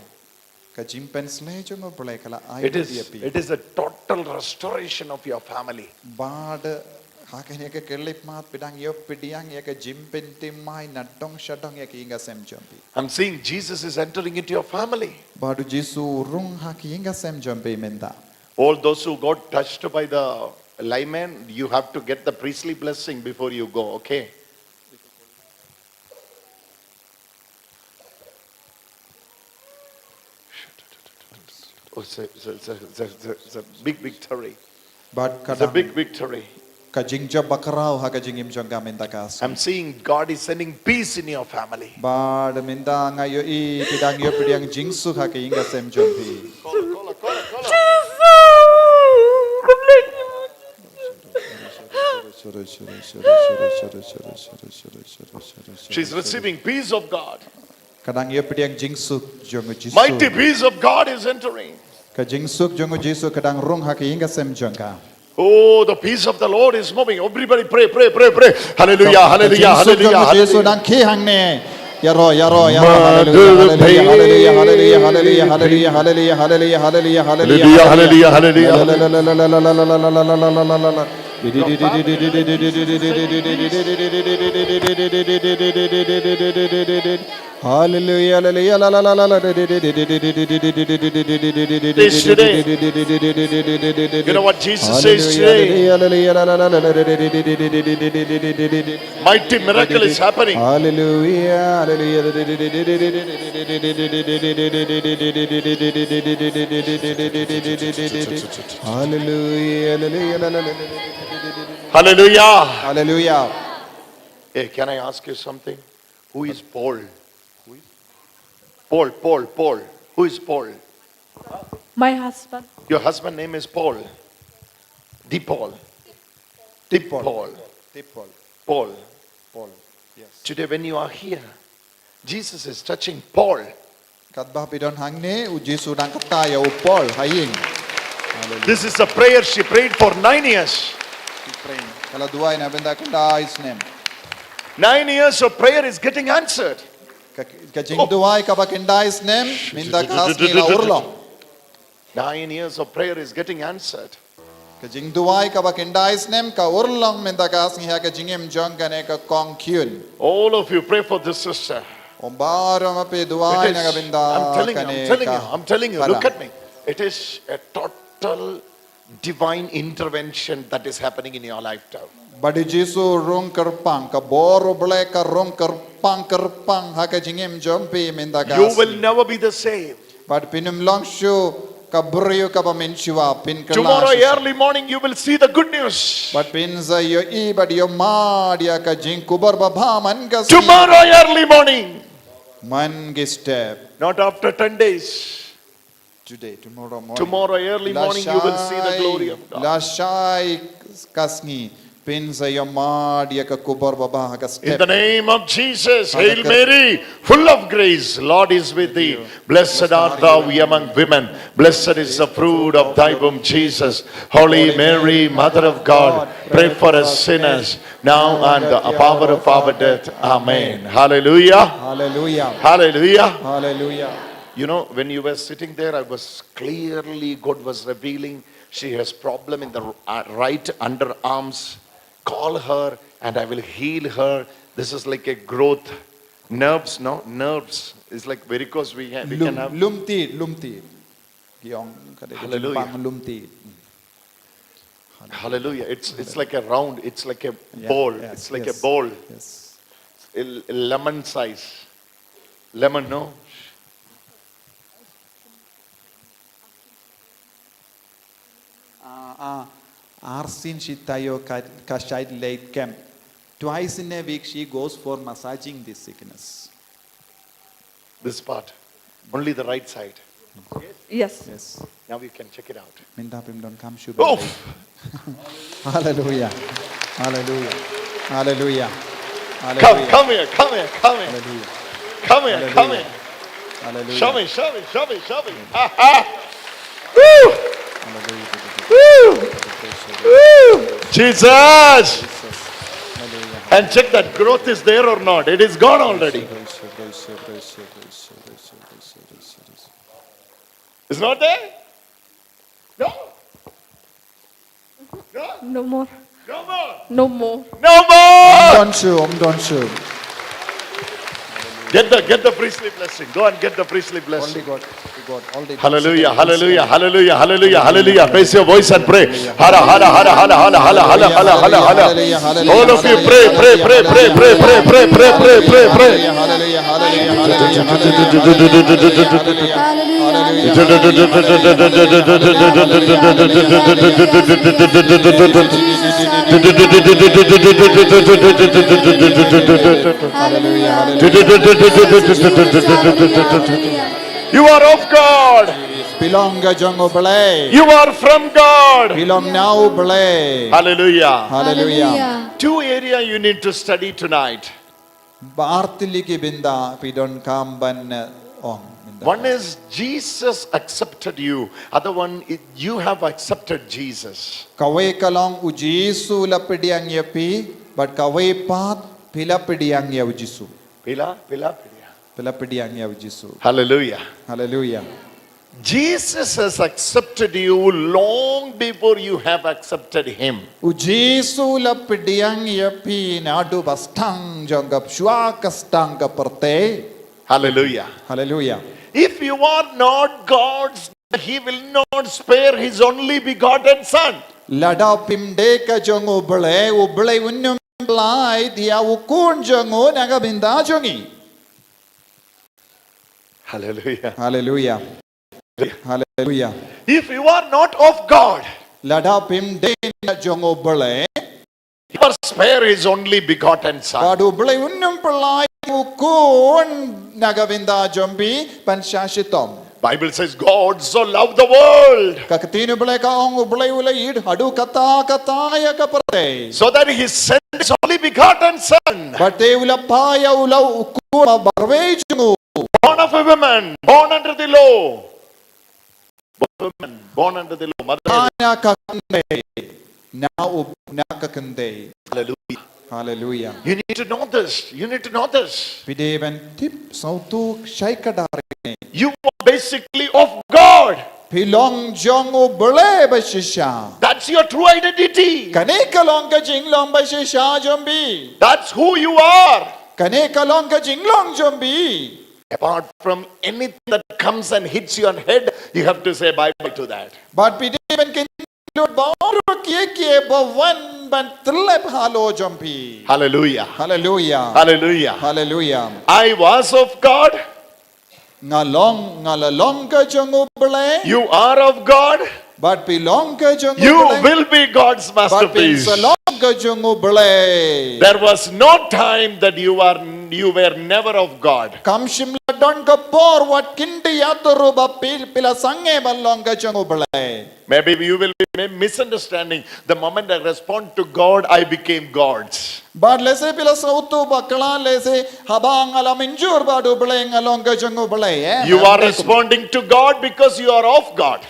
Ka jingpynshlei jong U Blei ka la ai ïa phi. It is a total restoration of your family. Bad ha kane ka khyllipmat phi dang ïoh pdiang ïa ka jingpynthymmai na dong sha dong ïa ka ïing ka sem jong phi. I'm seeing Jesus is entering into your family. Bad U Jisu u rung ha ka ïing ka sem jong phi mynta. All those who got touched by the layman, you have to get the priestly blessing before you go, okay? Oh, it's a, it's a, it's a, it's a, it's a, it's a big victory. Bad ka dang, it's a big victory. Ka jingjop bakhraw ha ka jingim jong ka mynta ka sngi. I'm seeing God is sending peace in your family. Bad mynta nga ïohi phi dang ïoh pdiang jingsuk ha ka ïing ka sem jong phi. She's receiving peace of God. Ka dang ïoh pdiang jingsuk jong U Jisu. Mighty peace of God is entering. Ka jingsuk jong U Jisu ka dang rung ha ka ïing ka sem jong ka. Oh, the peace of the Lord is moving. Everybody pray, pray, pray, pray. Hallelujah, hallelujah, hallelujah, hallelujah. Ka jingsuk jong U Jisu dang khie hangne. Ïaroh, ïaroh, ïaroh. Hallelujah, hallelujah, hallelujah, hallelujah, hallelujah, hallelujah, hallelujah, hallelujah, hallelujah, hallelujah, hallelujah. Hallelujah, hallelujah, la la la la la. This today. You know what Jesus says today? Mighty miracle is happening. Hallelujah, hallelujah. Hallelujah, hallelujah, la la la. Hallelujah. Hallelujah. Hey, can I ask you something? Who is Paul? Paul, Paul, Paul. Who is Paul? My husband. Your husband name is Paul. Di Paul. Di Paul. Di Paul. Paul. Paul. Yes. Today when you are here, Jesus is touching Paul. Katba phi don hangne, u Jisu dang kata ïa u Paul ha ïing. Hallelujah. This is a prayer she prayed for nine years. She praying. Ka la duwai na bynta khyndai snem. Nine years of prayer is getting answered. Ka, ka jingduwai kaba khyndai snem, mynta ka sngi la urlong. Nine years of prayer is getting answered. Ka jingduwai kaba khyndai snem ka urlong mynta ka sngi ha ka jingim jong kane ka kong Kyun. All of you pray for this sister. Ym baroh ma phi duwai na ka bynta kane ka para. It is, I'm telling you, I'm telling you, I'm telling you, look at me. It is a total divine intervention that is happening in your lifetime. Bad u Jisu rung kyrpang, ka bor U Blei ka rung kyrpang kyrpang ha ka jingim jong phi mynta ka sngi. You will never be the same. Bad phin ym long shuh ka briew kaba mynshuwa, phin kylla shisha. Tomorrow early morning you will see the good news. Bad phin sa ïohi bad ïohmad ïa ka jingkhubor babha man ka sngi. Tomorrow early morning. Man ki step. Not after ten days. Today, tomorrow morning. Tomorrow early morning you will see the glory of God. Lashai ka sngi phin sa ïohmad ïa ka khubor babha ha ka step. In the name of Jesus, Hail Mary, full of grace, Lord is with thee. Blessed art thou among women. Blessed is the fruit of thy womb, Jesus. Holy Mary, Mother of God, pray for us sinners, now and the hour of our death. Amen. Hallelujah. Hallelujah. Hallelujah. Hallelujah. You know, when you were sitting there, I was clearly, God was revealing she has problem in the, uh, right underarms. Call her and I will heal her. This is like a growth. Nerves, no? Nerves. It's like varicose. We ha-, we can have. Lum, lum ti, lum ti. Ki ong ka dei ka jingpang lum ti. Hallelujah. It's, it's like a round, it's like a ball. Yeah, it's like a ball. Yes. A, a lemon size. Lemon, no? Ah, ah, arsien shi taïew ka, ka shait leit kem. Twice in a week she goes for massaging this sickness. This part, only the right side. Yes. Yes. Now you can check it out. Mynta phim donkam shuh. Oof! Hallelujah. Hallelujah. Hallelujah. Come, come here, come here, come here. Hallelujah. Come here, come here. Hallelujah. Show me, show me, show me, show me. Ha, ha. Woo! Hallelujah. Woo! Woo! Jesus! Hallelujah. And check that growth is there or not. It is gone already. It's not there? No? No? No more. No more? No more. No more! Ym don shuh, ym don shuh. Get the, get the priestly blessing. Go and get the priestly blessing. Only God, God, only God. Hallelujah, hallelujah, hallelujah, hallelujah, hallelujah. Raise your voice and pray. Hara, hara, hara, hara. All of you pray, pray, pray. Hallelujah, hallelujah. You are of God. Phi long ka jong U Blei. You are from God. Phi long na U Blei. Hallelujah. Hallelujah. Hallelujah. Two area you need to study tonight. Ba artylli ki bynta phi donkam ban, eh, ong. One is Jesus accepted you. Other one is you have accepted Jesus. Kawei ka long U Jisu u la pdiang ïa phi, bad kawei pat phi la pdiang ïa U Jisu. Phi la, phi la pdiang. Phi la pdiang ïa U Jisu. Hallelujah. Hallelujah. Jesus has accepted you long before you have accepted him. U Jisu u la pdiang ïa phi naduh ba sdang jong ka, shuwa ka sdang ka pyrthei. Hallelujah. Hallelujah. If you are not God's, He will not spare His only begotten Son. Lada phim dei ka jong U Blei, U Blei un ym pyllait ïa u khun jong u na ka bynta jong ngi. Hallelujah. Hallelujah. Hallelujah. If you are not of God, lada phim dei na jong U Blei, He will spare His only begotten Son. Bad U Blei un ym pyllait u khun na ka bynta jong phi ban shah shitom. Bible says, "God so loved the world." Ka ktien U Blei ka ong U Blei u la ïeit haduh katta katta ïa ka pyrthei. So that He sent His only begotten Son. Bad te u la phah ïa u la u khun ba marwei jong u. Born of a woman, born under the law. Born of a woman, born under the law. Mother. Phah na ka kynthei. Na u, na ka kynthei. Hallelujah. Hallelujah. You need to know this. You need to know this. Phi dei ban tip sngewthuh shai kdar kane. You are basically of God. Phi long jong U Blei ba shisha. That's your true identity. Kane ka long ka jinglong ba shisha jong phi. That's who you are. Kane ka long ka jinglong jong phi. Apart from anything that comes and hits you on head, you have to say bye-bye to that. Bad phi dei ban kyndit lut baroh kiei kiei ba wan ban tyllep halor jong phi. Hallelujah. Hallelujah. Hallelujah. Hallelujah. I was of God. Nga long, nga la long ka jong U Blei. You are of God. Bad phi long ka jong U Blei. You will be God's masterpiece. Bad phin sa long ka jong U Blei. There was no time that you are, you were never of God. Kam shym la don ka por wat khyndiat ruh ba phi, phi la sangeh ban long ka jong U Blei. Maybe you will be misunderstanding. The moment I respond to God, I became God's. Bad lehse phi la sngewthuh bakla lehse haba nga la mynjur bad U Blei nga long ka jong U Blei, eh. You are responding to God because you are of God.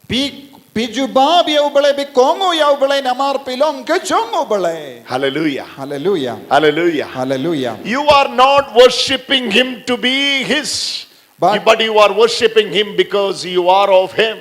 Phi, phi jubab ïa U Blei, phi kohnguh ïa U Blei namar phi long ka jong U Blei. Hallelujah. Hallelujah. Hallelujah. Hallelujah. You are not worshipping Him to be His, but you are worshipping Him because you are of Him.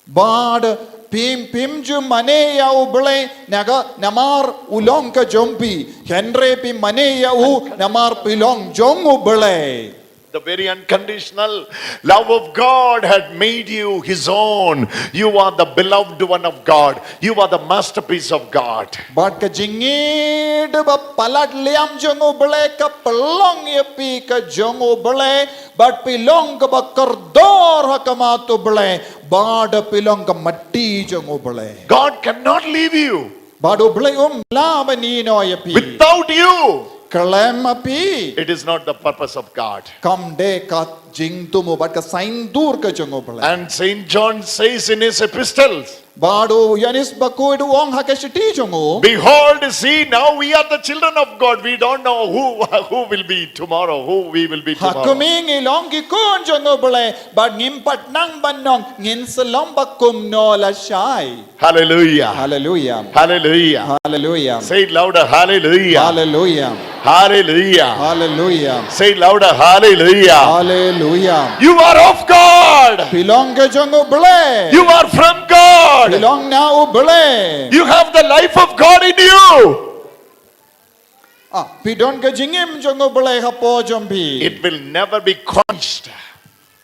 Bad phim, phim ju mane ïa U Blei na ka, namar u long ka jong phi. Hynrei phi mane ïa u namar phi long jong U Blei. The very unconditional love of God had made you His own. You are the beloved one of God. You are the masterpiece of God. Bad ka jingïeit ba palat liam jong U Blei ka pynlong ïa phi ka jong U Blei. Bad phi long kaba kordor ha khmat U Blei. Bad phi long ka mati jong U Blei. God cannot leave you. Bad U Blei um lah ban ïehnoh ïa phi. Without you. Khlem ma phi. It is not the purpose of God. Kam dei ka jingthmu bad ka saiñdur ka jong U Blei. And Saint John says in his epistles, bad u Ïoannis Bakhuid u ong ha ka shithi jong u, "Behold, see, now we are the children of God. We don't know who, who will be tomorrow, who we will be tomorrow." Ha khmih ngi long ki khun jong U Blei, bad ngim pat nang ban ong ngin sa long ba kumno lashai. Hallelujah. Hallelujah. Hallelujah. Hallelujah. Say it louder. Hallelujah. Hallelujah. Hallelujah. Hallelujah. Say it louder. Hallelujah. Hallelujah. You are of God. Phi long ka jong U Blei. You are from God. Phi long na U Blei. You have the life of God in you. Ah, phi don ka jingim jong U Blei hapoh jong phi. It will never be quenched.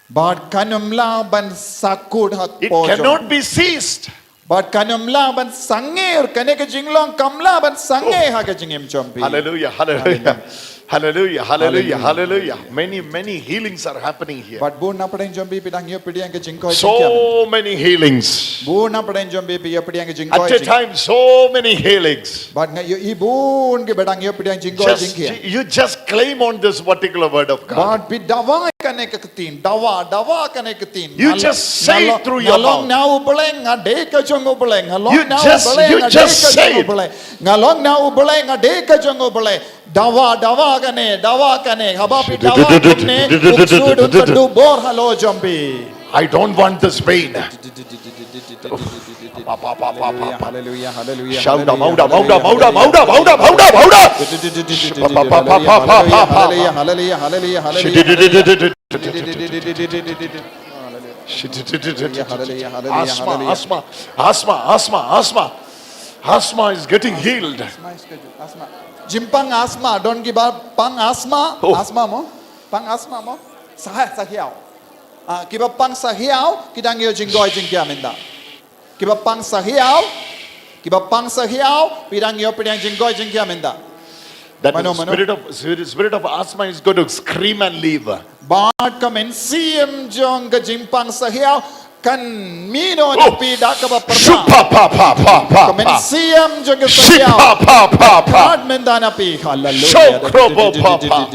Bad kan ym lah ban sakut hapoh jong. It cannot be ceased. Bad kan ym lah ban sangeh, kane ka jinglong kam lah ban sangeh ha ka jingim jong phi. Hallelujah, hallelujah. Hallelujah, hallelujah, hallelujah. Many, many healings are happening here. Bad bun na pdeng jong phi phi dang ïoh pdiang ka jingkoit jingkhiah. So many healings. Bun na pdeng jong phi phi ïoh pdiang ka jingkoit jingkhiah. At a time, so many healings. Bad nga ïohi bun kiba dang ïoh pdiang jingkoit jingkhiah. Just, you just claim on this particular word of God. Bad phi dawa kane ka ktien, dawa, dawa kane ka ktien. You just say it through your mouth. Nga long na U Blei, nga dei ka jong U Blei, nga long na U Blei, nga dei ka jong U Blei. Nga long na U Blei, nga dei ka jong U Blei. Dawa, dawa kane, dawa kane. Haba phi dawa kumne, u ksuid un sa duh bor halor jong phi. I don't want this pain. Hallelujah, hallelujah, hallelujah. Shout, hallelujah, hallelujah, hallelujah, hallelujah, hallelujah. Hallelujah, hallelujah, hallelujah, hallelujah. Asthma, asthma, asthma, asthma, asthma. Asthma is getting healed. Asthma is getting, asthma. Jingpang asthma, don kiba pang asthma, asthma mo. Pang asthma mo? Sa, sa hiaw. Ah, kiba pang sa hiaw, ki dang ïoh jingkoit jingkhiah mynta. Kiba pang sa hiaw, kiba pang sa hiaw, phi dang ïoh pdiang jingkoit jingkhiah mynta. That Mano, is mano. Spirit of, spirit, spirit of asthma is going to scream and leave. Bad ka mynsiem jong ka jingpang sa hiaw kan mih noh na phi da kaba pyrshah. Shupa pa pa pa pa pa. Ka mynsiem jong ka sa hiaw. Shipa pa pa pa. Kan mynta na phi. Hallelujah. Shokro bo pa pa.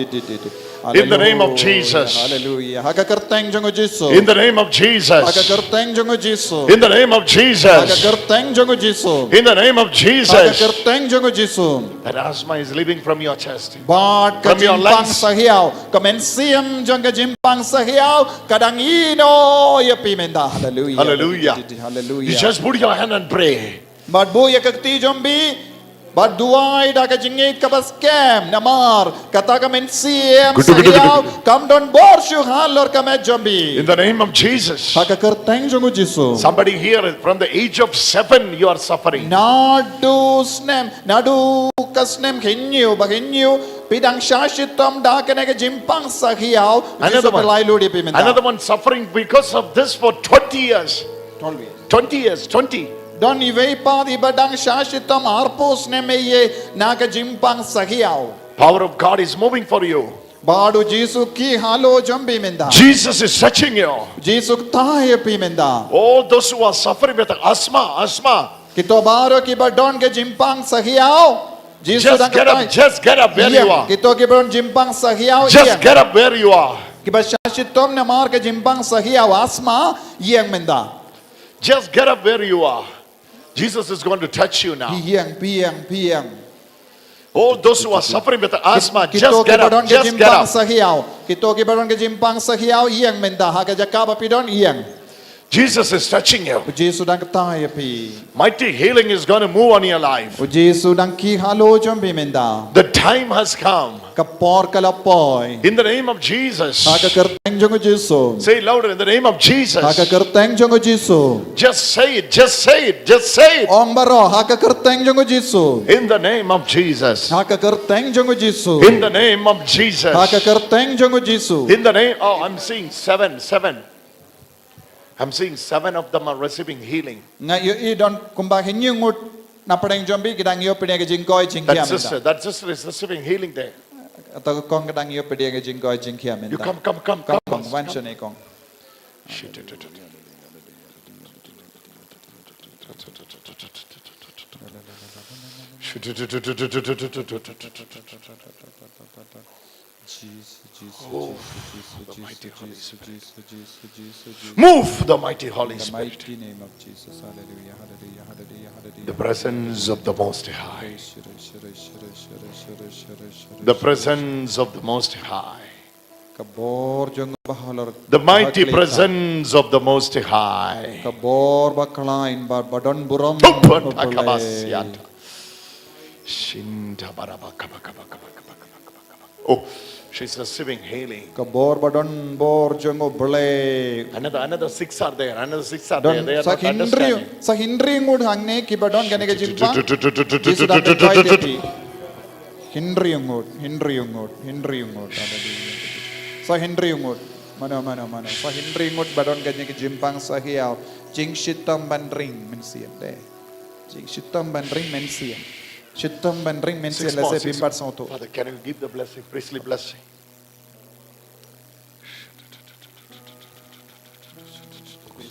In the name of Jesus. Hallelujah. Ha ka kyrteng jong u Jisu. In the name of Jesus. Ha ka kyrteng jong u Jisu. In the name of Jesus. Ha ka kyrteng jong u Jisu. In the name of Jesus. Ha ka kyrteng jong u Jisu. That asthma is leaving from your chest. Bad ka jingpang sa hiaw, ka mynsiem jong ka jingpang sa hiaw ka dang ïeh noh ïa phi mynta. Hallelujah. Hallelujah. Hallelujah. You just put your hand and pray. Bad buh ïa ka kti jong phi bad duwai da ka jingngeit kaba skhem namar kata ka mynsiem sa hiaw kam don bor shuh halor ka met jong phi. In the name of Jesus. Ha ka kyrteng jong u Jisu. Somebody here, from the age of seven, you are suffering. Naduh snem, naduh ka snem hynñiew, ba hynñiew, phi dang shah shitom da kane ka jingpang sa hiaw. Another one. Another one suffering because of this for twenty years. Twelve years. Twenty years, twenty. Don iwei pat iba dang shah shitom arphew snem ïa na ka jingpang sa hiaw. Power of God is moving for you. Bad u Jisu ki halor jong phi mynta. Jesus is touching you. Jisu ktah ïa phi mynta. All those who are suffering with asthma, asthma. Kito baroh kiba don ka jingpang sa hiaw. Jisu dang ktah. Just get up where you are. Kito kiba don jingpang sa hiaw. Just get up where you are. Kiba shah shitom namar ka jingpang sa hiaw asthma ïeng mynta. Just get up where you are. Jesus is going to touch you now. Phi ïeng, phi ïeng, phi ïeng. All those who are suffering with asthma, just get up, just get up. Kito kiba don ka jingpang sa hiaw. Kito kiba don ka jingpang sa hiaw ïeng mynta ha ka jaka ba phi don ïeng. Jesus is touching you. U Jisu dang ktah ïa phi. Mighty healing is going to move on your life. U Jisu dang ki halor jong phi mynta. The time has come. Ka por ka la poi. In the name of Jesus. Ha ka kyrteng jong u Jisu. Say louder, in the name of Jesus. Ha ka kyrteng jong u Jisu. Just say it, just say it, just say it. Ong baroh, ha ka kyrteng jong u Jisu. In the name of Jesus. Ha ka kyrteng jong u Jisu. In the name of Jesus. Ha ka kyrteng jong u Jisu. In the name, oh, I'm seeing seven, seven. I'm seeing seven of them are receiving healing. Nga ïohi don kumba hynñiew ngut na pdeng jong phi ki dang ïoh pdiang ka jingkoit jingkhiah mynta. That sister, that sister is receiving healing there. Kata ka kong ka dang ïoh pdiang ka jingkoit jingkhiah mynta. You come, come, come, come, come, wan shane kong. Move the mighty Holy Spirit. In the mighty name of Jesus. Hallelujah, hallelujah, hallelujah, hallelujah. The presence of the Most High. The presence of the Most High. Ka bor jong u Bahalor. The mighty presence of the Most High. Ka bor bakhlaiñ ba, ba don burom. Tupan takabas yata. Shinta baraba kaba, kaba, kaba. Oh, she's receiving healing. Ka bor ba don bor jong u Blei. Another, another six are there. Another six are there. They are not understanding. Sa hynriew, sa hynriew ngut hangne kiba don kane ka jingpang. Jisu dang ktah ïa phi. Hynriew ngut, hynriew ngut, hynriew ngut. Hallelujah. Sa hynriew ngut. Mano, mano, mano. Sa hynriew ngut ba don kane ka jingpang sa hiaw. Jingshitom ban ring mynsiem te. Jingshitom ban ring mynsiem. Shitom ban ring mynsiem. Six more, lehse six. Bym pat sngewthuh. Father, can you give the blessing, priestly blessing?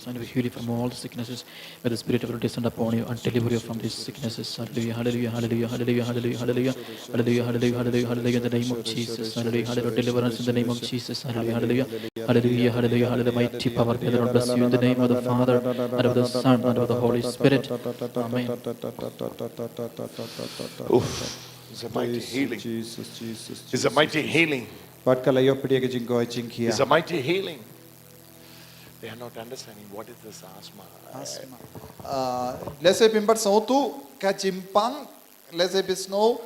And we heal you from all the sicknesses. May the Spirit of God descend upon you and deliver you from these sicknesses. Hallelujah, hallelujah, hallelujah, hallelujah, hallelujah, hallelujah. Hallelujah, hallelujah, hallelujah, hallelujah, in the name of Jesus. Hallelujah, hallelujah, deliverance in the name of Jesus. Hallelujah, hallelujah, hallelujah, hallelujah, hallelujah. Mighty power, may the Lord bless you in the name of the Father, and of the Son, and of the Holy Spirit. Amen. Oof. It's a mighty healing. Jesus, Jesus, Jesus. It's a mighty healing. Bad ka la ïoh pdiang ka jingkoit jingkhiah. It's a mighty healing. They are not understanding what is this asthma. Asthma. Ah, lehse bym pat sngewthuh ka jingpang, lehse bym sngew,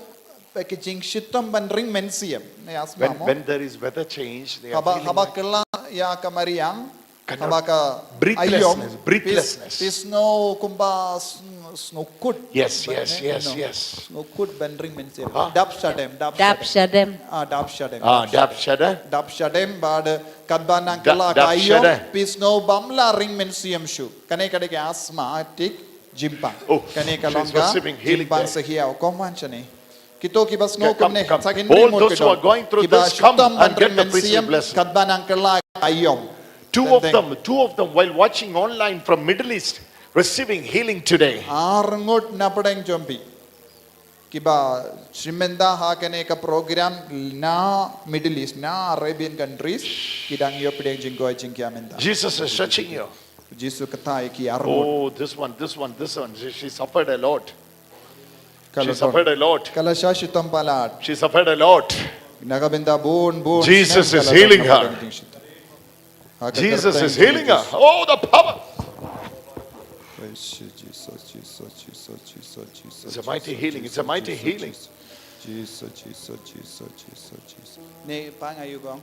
ba ka jingshitom ban ring mynsiem. Ne asthma mo. When, when there is weather change, they are feeling like, haba kylla ïa ka mariang, haba ka aïom, breathlessness. Bym sngew kumba sng-, Sngewkut. Yes, yes, yes, yes. Sngewkut ban ring mynsiem. Dap shadem, dap Dap shadem. Ah, dap shadem. Ah, dap shadem. Dap shadem bad katba nang kylla ka aiom, phi sngew bym lah ring mynsiem shuh. Kane ka dei ka asthmatic jingpang. Kane ka long ka jingpang sahiaw. Kong wan shane. Kito kiba sngew kumne, sa kin ring mut ki don. Kiba shitom ban ring mynsiem katba nang kylla ka aiom. Two of them, two of them, while watching online from Middle East, receiving healing today. Ar ngut na pdeng jong phi kiba shim bynta ha kane ka program na Middle East, na Arabian countries, ki dang ïoh pdeng jingkoit jingkhiah mynta. Jesus is touching you. Jisu kata ïa ki ar ngut. Oh, this one, this one, this one. She, she suffered a lot. Ka la She suffered a lot. Ka la shah shitom palat. She suffered a lot. Na ka bynta bun bun. Jesus is healing her. Jesus is healing her. Oh, the power. Praise you, Jesus, Jesus, Jesus, Jesus, Jesus. It's a mighty healing. It's a mighty healing. Jesus, Jesus, Jesus, Jesus, Jesus. Ne pa nga yu gong.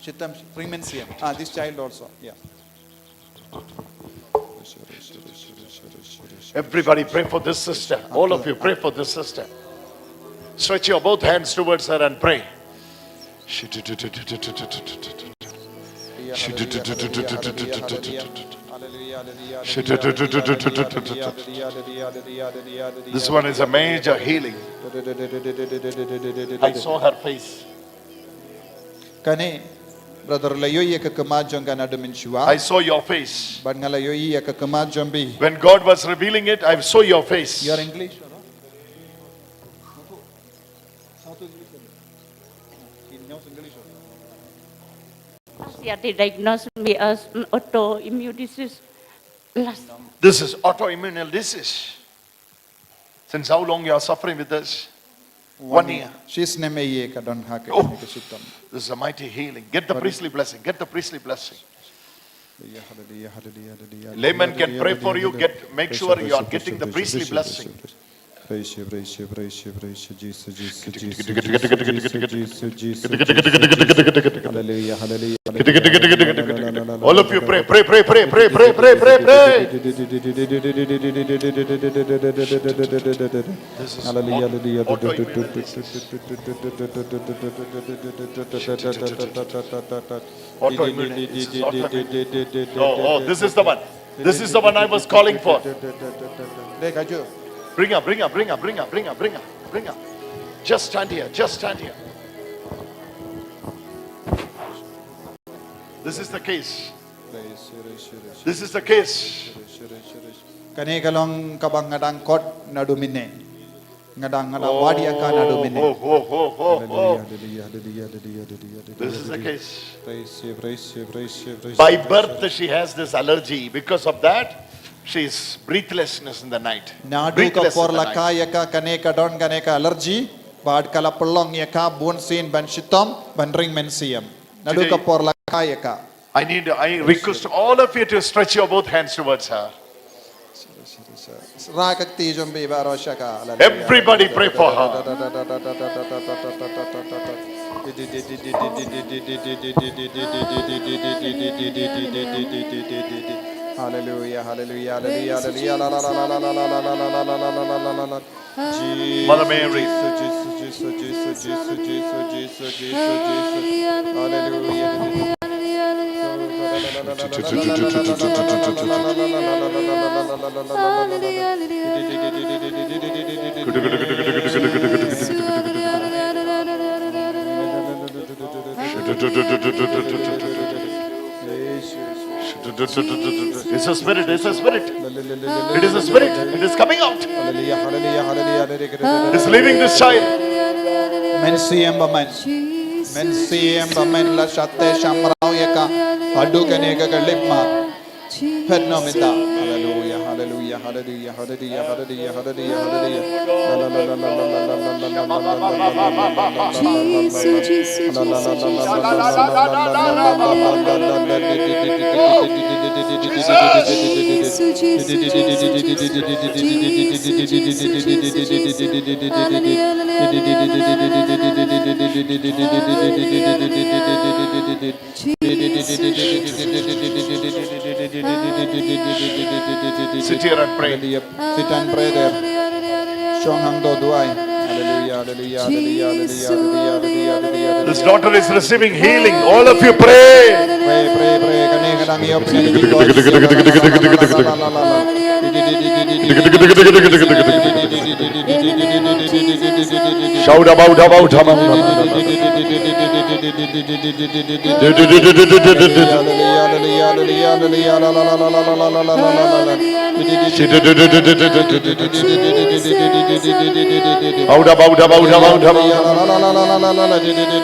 Shitam ring mynsiem. Ah, this child also. Yeah. Everybody pray for this sister. All of you pray for this sister. Stretch your both hands towards her and pray. This one is a major healing. I saw her face. Kane, brother, la ïohi ïa ka khmat jong ka naduh mynshuwa. I saw your face. Bad nga la ïohi ïa ka khmat jong phi. When God was revealing it, I saw your face. You're English, no? South English, no? In North English, no? Last year they diagnosed me as an autoimmune disease. Last This is autoimmune disease. Since how long you are suffering with this? One year. Shisnem ïa ka don ha ka Oh. Ka shitom. This is a mighty healing. Get the priestly blessing. Get the priestly blessing. Layman can pray for you. Get, make sure you are getting the priestly blessing. All of you pray, pray, pray, pray, pray, pray, pray. This is auto, autoimmune disease. Autoimmune disease. Autoimmune. Oh, oh, this is the one. This is the one I was calling for. Bring her, bring her, bring her, bring her, bring her, bring her, bring her. Just stand here, just stand here. This is the case. This is the case. Kane ka long kaba nga dang kot naduh mynne. Nga dang, nga dang wad ïa ka naduh mynne. Oh, oh, oh, oh, oh. Hallelujah, hallelujah, hallelujah, hallelujah, hallelujah. This is the case. Praise you, praise you, praise you, praise you, By praise you. Birth, she has this allergy. Because of that, she's breathlessness in the night. Naduh ka Breathless in por the la ka night. ïa ka, kane ka don kane ka allergy, bad ka la pynlong ïa ka bun sien ban shitom, ban ring mynsiem. Naduh ka Today, por la ka ïa ka. I need, I request all of you to stretch your both hands towards her. Rah ka kti jong phi baroh sha ka. Everybody pray for her. Hallelujah, hallelujah, hallelujah, hallelujah. Mother Mary. It's a spirit, it's a spirit. It is a spirit, it is coming out. Hallelujah, hallelujah, hallelujah, hallelujah. It's leaving this child. Mynsiem ba myn. Mynsiem ba myn la shate shamraw ïa ka. Haduh kane ka ka lip ma. Phet noh mynta. Hallelujah, hallelujah, hallelujah, hallelujah, hallelujah, hallelujah, hallelujah. Sit here and pray. Hallelujah. Sit and pray there. Shong hangto duwai. Hallelujah, hallelujah, hallelujah, hallelujah, hallelujah, hallelujah, hallelujah. This daughter is receiving healing. All of you pray. Pray, pray, pray. Kane ka dang ïoh pynïaid ka jingkoit. Shauda bauda bauda bauda. Bauda, bauda, bauda, bauda.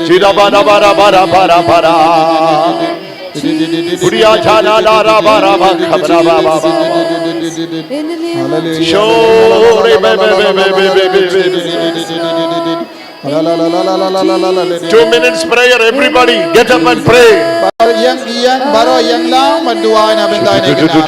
Sida, bada, bada, bada, bada. Budia, jana, da, ra, ba, ra, ba, kha, ba, ra, ba, ba, ba. Hallelujah. Shore, be, be, be. Two minutes prayer, everybody get up and pray. Ïeng, ïeng, baroh ïeng lang, ban duwai na bynta ine i khynnah.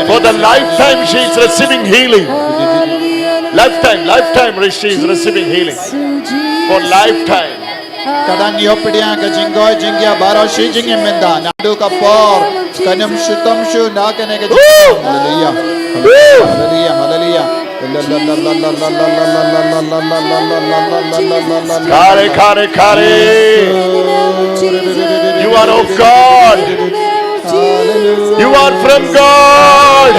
For the lifetime she is receiving healing. Lifetime, lifetime she is receiving healing. For lifetime. Ka dang ïoh pdiang ka jingkoit jingkhiah baroh shi jingim mynta. Naduh ka por kan ym shitom shuh na kane ka jingim. Hallelujah. Hallelujah. Hallelujah. Khare, khare, khare. You are of God. You are from God.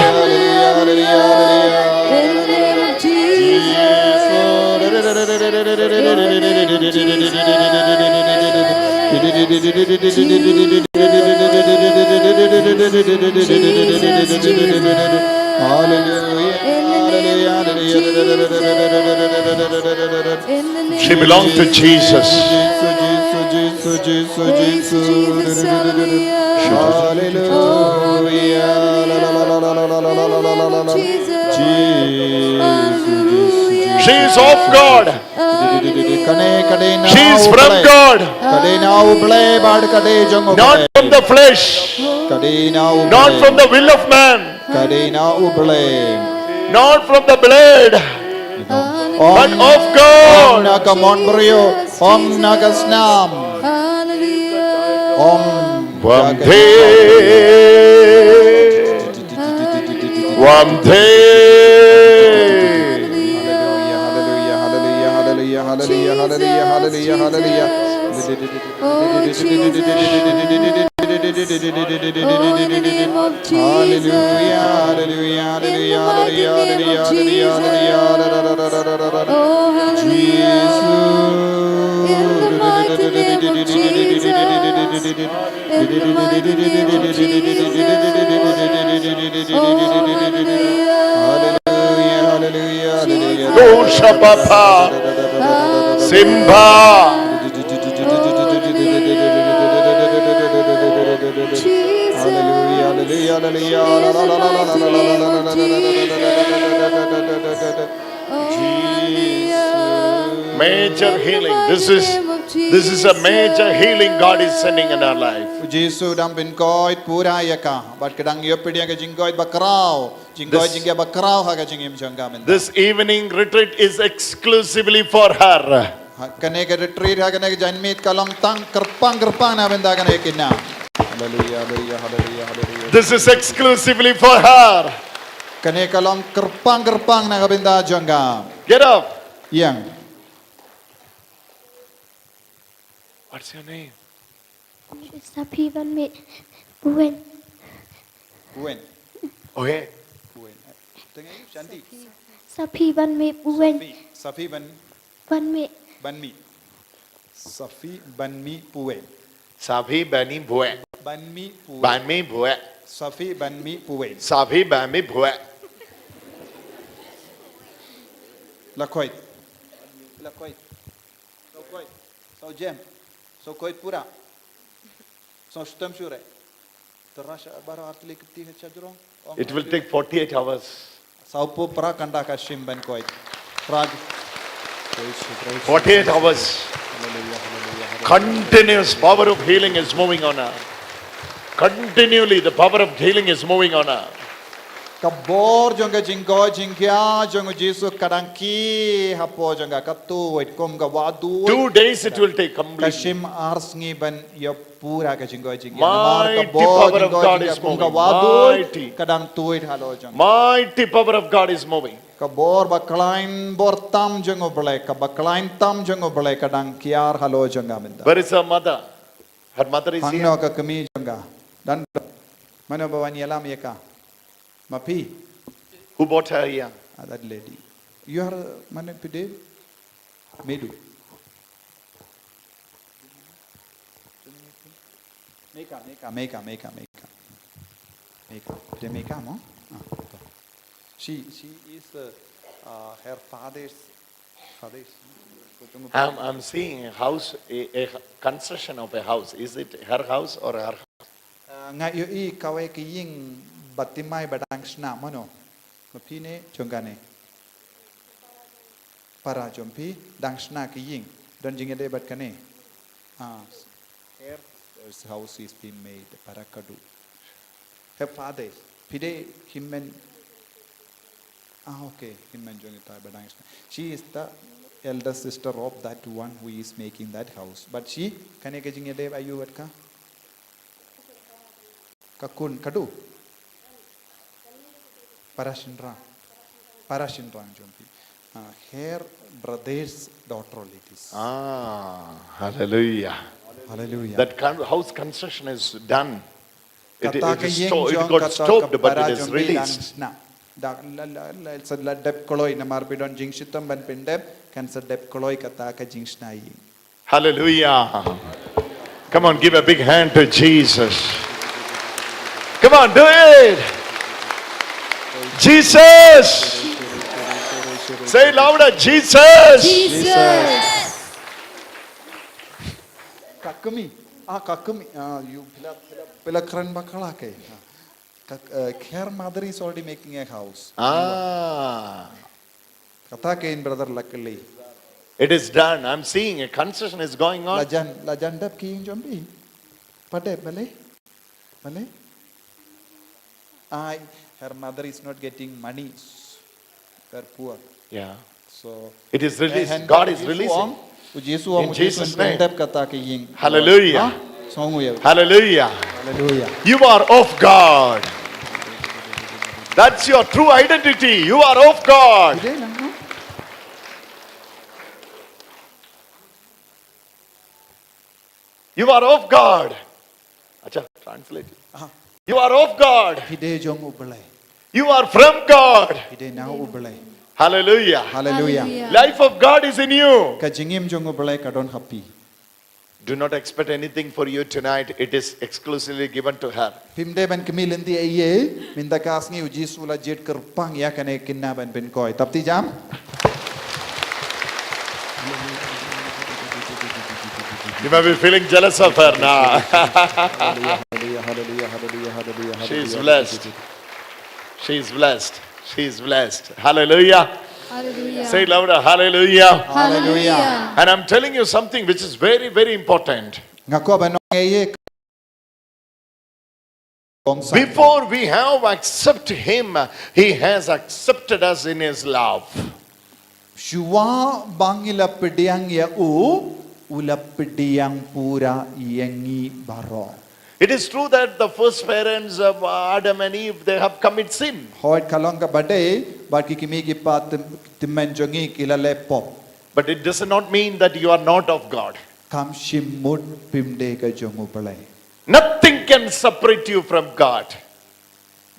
She belongs to Jesus. She is of God. She is from God. Not from the flesh. Not from the will of man. Not from the blood. But of God. Ong na ka mon briew, ong na ka snam. Ong. Wamdhe. Wamdhe. Hallelujah, hallelujah, hallelujah, hallelujah, hallelujah, hallelujah, hallelujah, hallelujah. Oh, Jesus. Hallelujah, hallelujah, hallelujah, hallelujah, hallelujah, hallelujah, hallelujah. Oh, hallelujah. Jesus. In the mighty name of Jesus. In the mighty name of Jesus. Oh, hallelujah. Hallelujah, hallelujah, hallelujah. Hallelujah. Simba. Major healing. This is, this is a major healing God is sending in our life. Jisu dang pynkoit pura ïa ka. Bad ka dang ïoh pdiang ka jingkoit bakhraw. Jingkoit jingkhiah bakhraw ha ka jingim jong ka mynta. This evening retreat is exclusively for her. Ha kane ka retreat, ha kane ka janmiet ka long tang kyrpang kyrpang na ka bynta kane ka khynnah. Hallelujah, hallelujah, hallelujah, hallelujah. This is exclusively for her. Kane ka long kyrpang kyrpang na ka bynta jong ka. Get up. Ïeng. What's your name? Saphi Banmi Puen. Puen. Okay. Puen. Tengah Shanti. Saphi Banmi Puen. Saphi. Saphi Ban. Banmi. Banmi. Saphi Banmi Puen. Saphi Banmi Puen. Banmi Puen. Banmi Puen. Saphi Banmi Puen. Saphi Banmi Puen. Lakoit. Lakoit. Sokoit. Sojem. Sokoit pura. Sostem sure. It will take forty-eight hours. Sawphew phra kynta ka shim ban koit. Praj. Forty-eight hours. Continuous power of healing is moving on her. Continually, the power of healing is moving on her. Ka bor jong ka jingkoit jingkhiah jong u Jisu ka dang kiew hapoh jong ka, ka tuid kum ka wah tuid. Two days it will take completely. Ka shim ar sngi ban ïoh pura ka jingkoit jingkhiah. Namar ka bor jingkoit jingkhiah kum ka wah tuid ka dang tuid halor jong. Mighty power of God is moving. Ka bor bakhlaiñ bor tam jong U Blei, ka bakhlaiñ tam jong U Blei ka dang kiar halor jong ka mynta. Where is her mother? Her mother is here. Hangno ka kmie jong ka? Don. Mano ba wan ïalam ïa ka? Ma phi? Who brought her here? Ah, that lady. You are, mano phi dei? Medu. Meka, Meka, Meka, Meka, Meka. Meka. Phi dei Meka mo? Ah, okay. She, she is, uh, uh, her father's, father's. I'm, I'm seeing a house, a, a construction of a house. Is it her house or her house? Uh, nga ïohi kawei ka ïing ba thymmai ba dang shna, mano? Ma phi ne, jong kane? Para jong phi, dang shna ka ïing. Don jingïadei bad kane. Ah, her house is being made, para kadu. Her father, phi dei hynmen. Ah, okay, hynmen jong ita ba dang shna. She is the elder sister of that one who is making that house. But she, kane ka jingïadei ba ïoh bad ka? Ka khun, kadu? Para shynrang. Para shynrang jong phi. Ah, her brother's daughter only this. Ah, hallelujah. Hallelujah. That con-, house construction is done. It, kata it ka is ïing sto-, it jong got kata stopped, ka but para it is jong phi dang released. Shna. Da la, la, la, sa la dep kloi namar phi don jingshitom ban pyndep, kan sa dep kloi kata ka jingshna ïing. Hallelujah. Come on, give a big hand to Jesus. Come on, do it. Jesus. Say louder, Jesus. Jesus. Ka kmie. Ah, ka kmie. Ah, you phi la, phi la, phi la kren bakla ke. Ah. Ka, uh, her mother is already making a house. Ah. Kata kein brother, luckily. It is done. I'm seeing a construction is going on. La jan, la jan dep ki ïing jong phi? Pat dep, balei? Balei? Ai, her mother is not getting money. They're poor. Yeah. So, it is released. God is releasing. U Jisu ong, in Jesus' name. Dep kata ka ïing. Hallelujah. Ha? Song u ya. Hallelujah. Hallelujah. You are of God. That's your true identity. You are of God. Ide lang, no? You are of God. Acha, translate. Aha. You are of God. Phi dei jong U Blei. You are from God. Phi dei na U Blei. Hallelujah. Hallelujah. Hallelujah. Life of God is in you. Ka jingim jong U Blei ka don ha phi. Do not expect anything for you tonight. It is exclusively given to her. Phim dei ban kmie lynti ei ei, mynta ka sngi U Jisu u la jied kyrpang ïa kane ka khynnah ban pynkhiah. Tap ti jam. You may be feeling jealous of her now. Hallelujah, hallelujah, hallelujah, hallelujah, hallelujah. She is blessed. She is blessed. She is blessed. Hallelujah. Hallelujah. Say it louder. Hallelujah. Hallelujah. And I'm telling you something which is very, very important. Nga kwah ban ong ei ei. Before we have accepted him, he has accepted us in his love. Shuwa ba ngi la pdiang ïa u, u la pdiang pura ïa ngi baroh. It is true that the first parents of Adam and Eve, they have commit sin. Hooid, ka long kaba dei ba ki kmie ki kpa tymmen jong ngi ki la leh pop. But it does not mean that you are not of God. Kam shym mut phim dei ka jong U Blei. Nothing can separate you from God.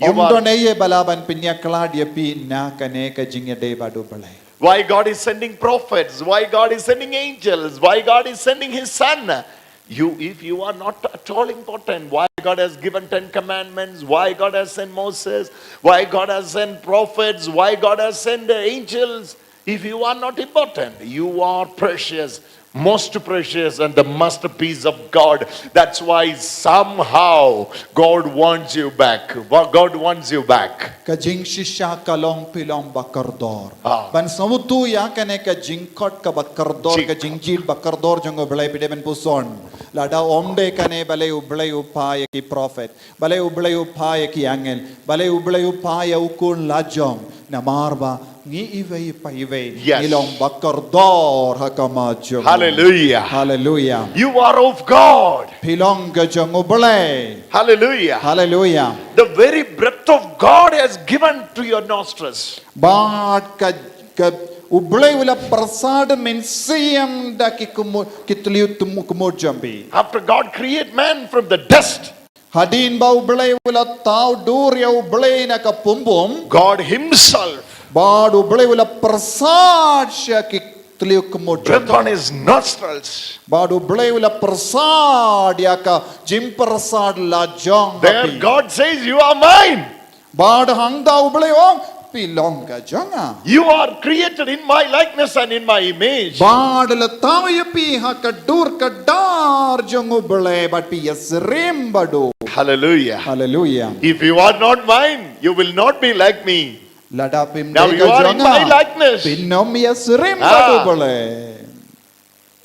Ym don ei ei ba lah ban pynïakhlad ïa phi na kane ka jingïadei bad U Blei. Why God is sending prophets? Why God is sending angels? Why God is sending his son? You, if you are not at all important, why God has given ten commandments? Why God has sent Moses? Why God has sent prophets? Why God has sent the angels? If you are not important, you are precious, most precious, and the masterpiece of God. That's why somehow God wants you back. Wa- God wants you back. Ka jingshisha ka long phi long ba kordor. Ah. Ban sngewthuh ïa kane ka jingkhot kaba kordor, ka jingjit ba kordor jong U Blei, phi dei ban puson. Lada ym dei kane, balei U Blei u phah ïa ki prophet? Balei U Blei u phah ïa ki angel? Balei U Blei u phah ïa u khun lajong? Namar ba ngi iwei pa iwei, yes, ngi long ba kordor ha khmat jong U. Hallelujah. Hallelujah. You are of God. Phi long ka jong U Blei. Hallelujah. Hallelujah. The very breath of God has given to your nostrils. Bad ka, ka U Blei u la pyrsad mynsiem da ki khmut, ki tliut khmut jong phi. After God create man from the dust, hadien ba U Blei u la thaw dur ïa U Blei na ka pumbum, God himself, bad U Blei u la pyrsad sha ki tliut khmut jong phi. Breath on his nostrils. Bad U Blei u la pyrsad ïa ka jingpyrsad lajong ha phi. There God says, "You are mine." Bad hangta U Blei u ong, phi long ka jong nga. You are created in my likeness and in my image. Bad la thaw ïa phi ha ka dur ka dar jong U Blei bad phi ïasyriem bad u. Hallelujah. Hallelujah. If you are not mine, you will not be like me. Lada phim dei ka jong nga, now you are in my likeness. Phin ym ïasyriem bad U Blei.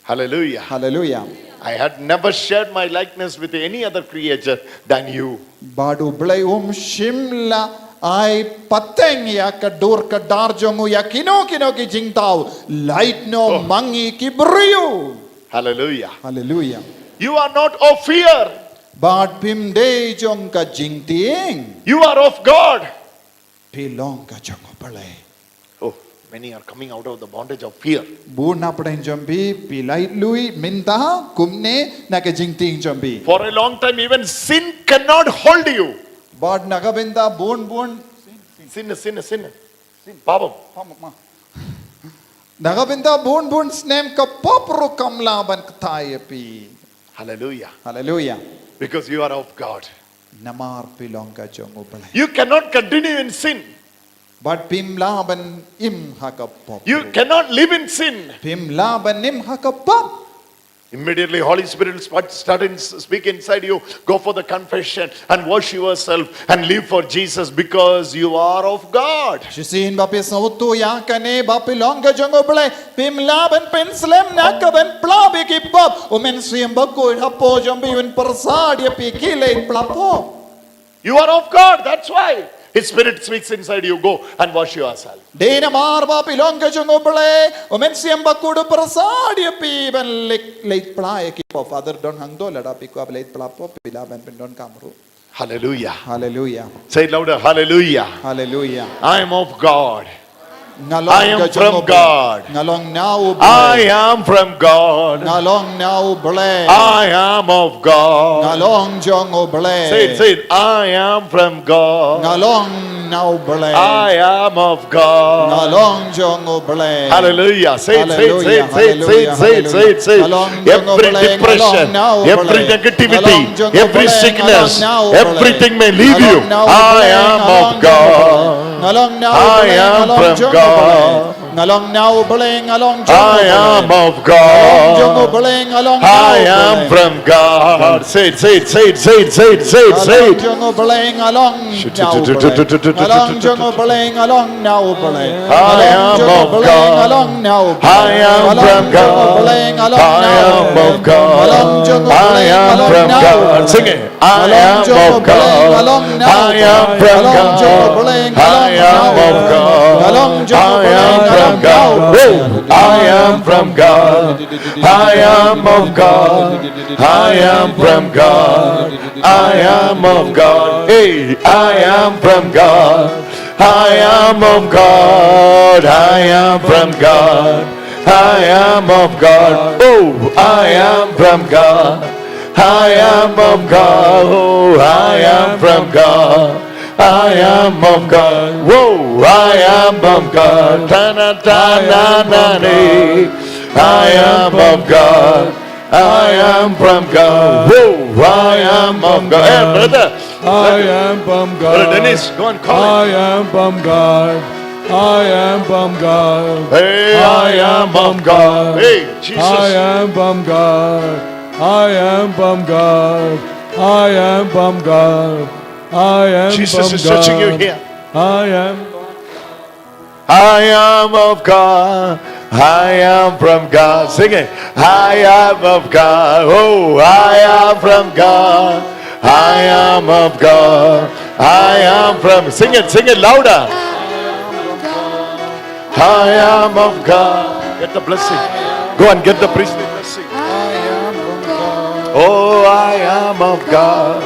Hallelujah. Hallelujah. I had never shared my likeness with any other creature than you. Bad U Blei um shym la ai pateng ïa ka dur ka dar jong u ïa kino kino ki jingthaw, lait noh ma ngi ki briew. Hallelujah. Hallelujah. You are not of fear. Bad phim dei jong ka jingtieng. You are of God. Phi long ka jong U Blei. Oh, many are coming out of the bondage of fear. Bun na pdeng jong phi, phi lait lui mynta kumne na ka jingtieng jong phi. For a long time, even sin cannot hold you. Bad na ka bynta bun bun. Sin, sin, sin. Pabam. Na ka bynta bun bun snem ka pop ruh kam lah ban kthai ïa phi. Hallelujah. Hallelujah. Because you are of God. Namar phi long ka jong U Blei. You cannot continue in sin. Bad phim lah ban im ha ka pop. You cannot live in sin. Phim lah ban im ha ka pop. Immediately, Holy Spirit start, start in, speak inside you. Go for the confession and wash yourself and live for Jesus because you are of God. Shisien ba phi sngewthuh ïa kane ba phi long ka jong U Blei, phim lah ban pynslem na ka ban pla bad ki pop. U Mynsiem Bakhuid hapoh jong phi un pyrsad ïa phi, khie leit pla pop. You are of God, that's why His Spirit speaks inside you. Go and wash yourself. Dei namar ba phi long ka jong U Blei, U Mynsiem Bakhuid u pyrsad ïa phi ban leit, leit pla ïa ki pop. Father, don hangto, lada phi kwah leit pla pop, phi lah ban pyndonkam ruh. Hallelujah. Hallelujah. Say it louder. Hallelujah. Hallelujah. I am of God. Nga long ka jong U Blei. I am from God. Nga long na U Blei. I am from God. Nga long na U Blei. I am of God. Nga long jong U Blei. Say it, say it. I am from God. Nga long na U Blei. I am of God. Nga long jong U Blei. Hallelujah. Say it, say it, say it, say it, say it, say it, say it, say it. Nga long jong U Blei, nga long na U Blei. Every depression, every negativity, every sickness, everything may leave you. I am of God. Nga long na U Blei, nga long jong U Blei. Nga long na U Blei, nga long jong U Blei. I am of God. Nga long jong U Blei, nga long na U Blei. I am from God. Say it, say it, say it, say it, say it, say it, say it. Nga long jong U Blei, nga long na U Blei. Nga long jong U Blei, nga long na U Blei. I am of God. I am from God. I am of God. I am from God. Sing it. I am of God. I am from God. I am of God. I am from God. Whoa. I am from God. I am of God. I am from God. I am of God. Hey, I am from God. I am of God. I am from God. I am of God. Oh, I am from God. I am of God. Oh, I am from God. I am of God. Whoa, I am of God. Ta na ta na na ni. I am of God. I am from God. Whoa, I am of God. Hey, brother. I am from God. Brother Dennis, go and call him. I am from God. I am from God. Hey, I am of God. Hey, Jesus. I am from God. I am from God. I am from God. I am Jesus from is touching you God. Here. I am. I am of God. I am from God. Sing it. I am of God. Oh, I am from God. I am of God. I am from. Sing it. Sing it louder. I am of God. Get the blessing. Go and get the priestly blessing. Oh, I am of God.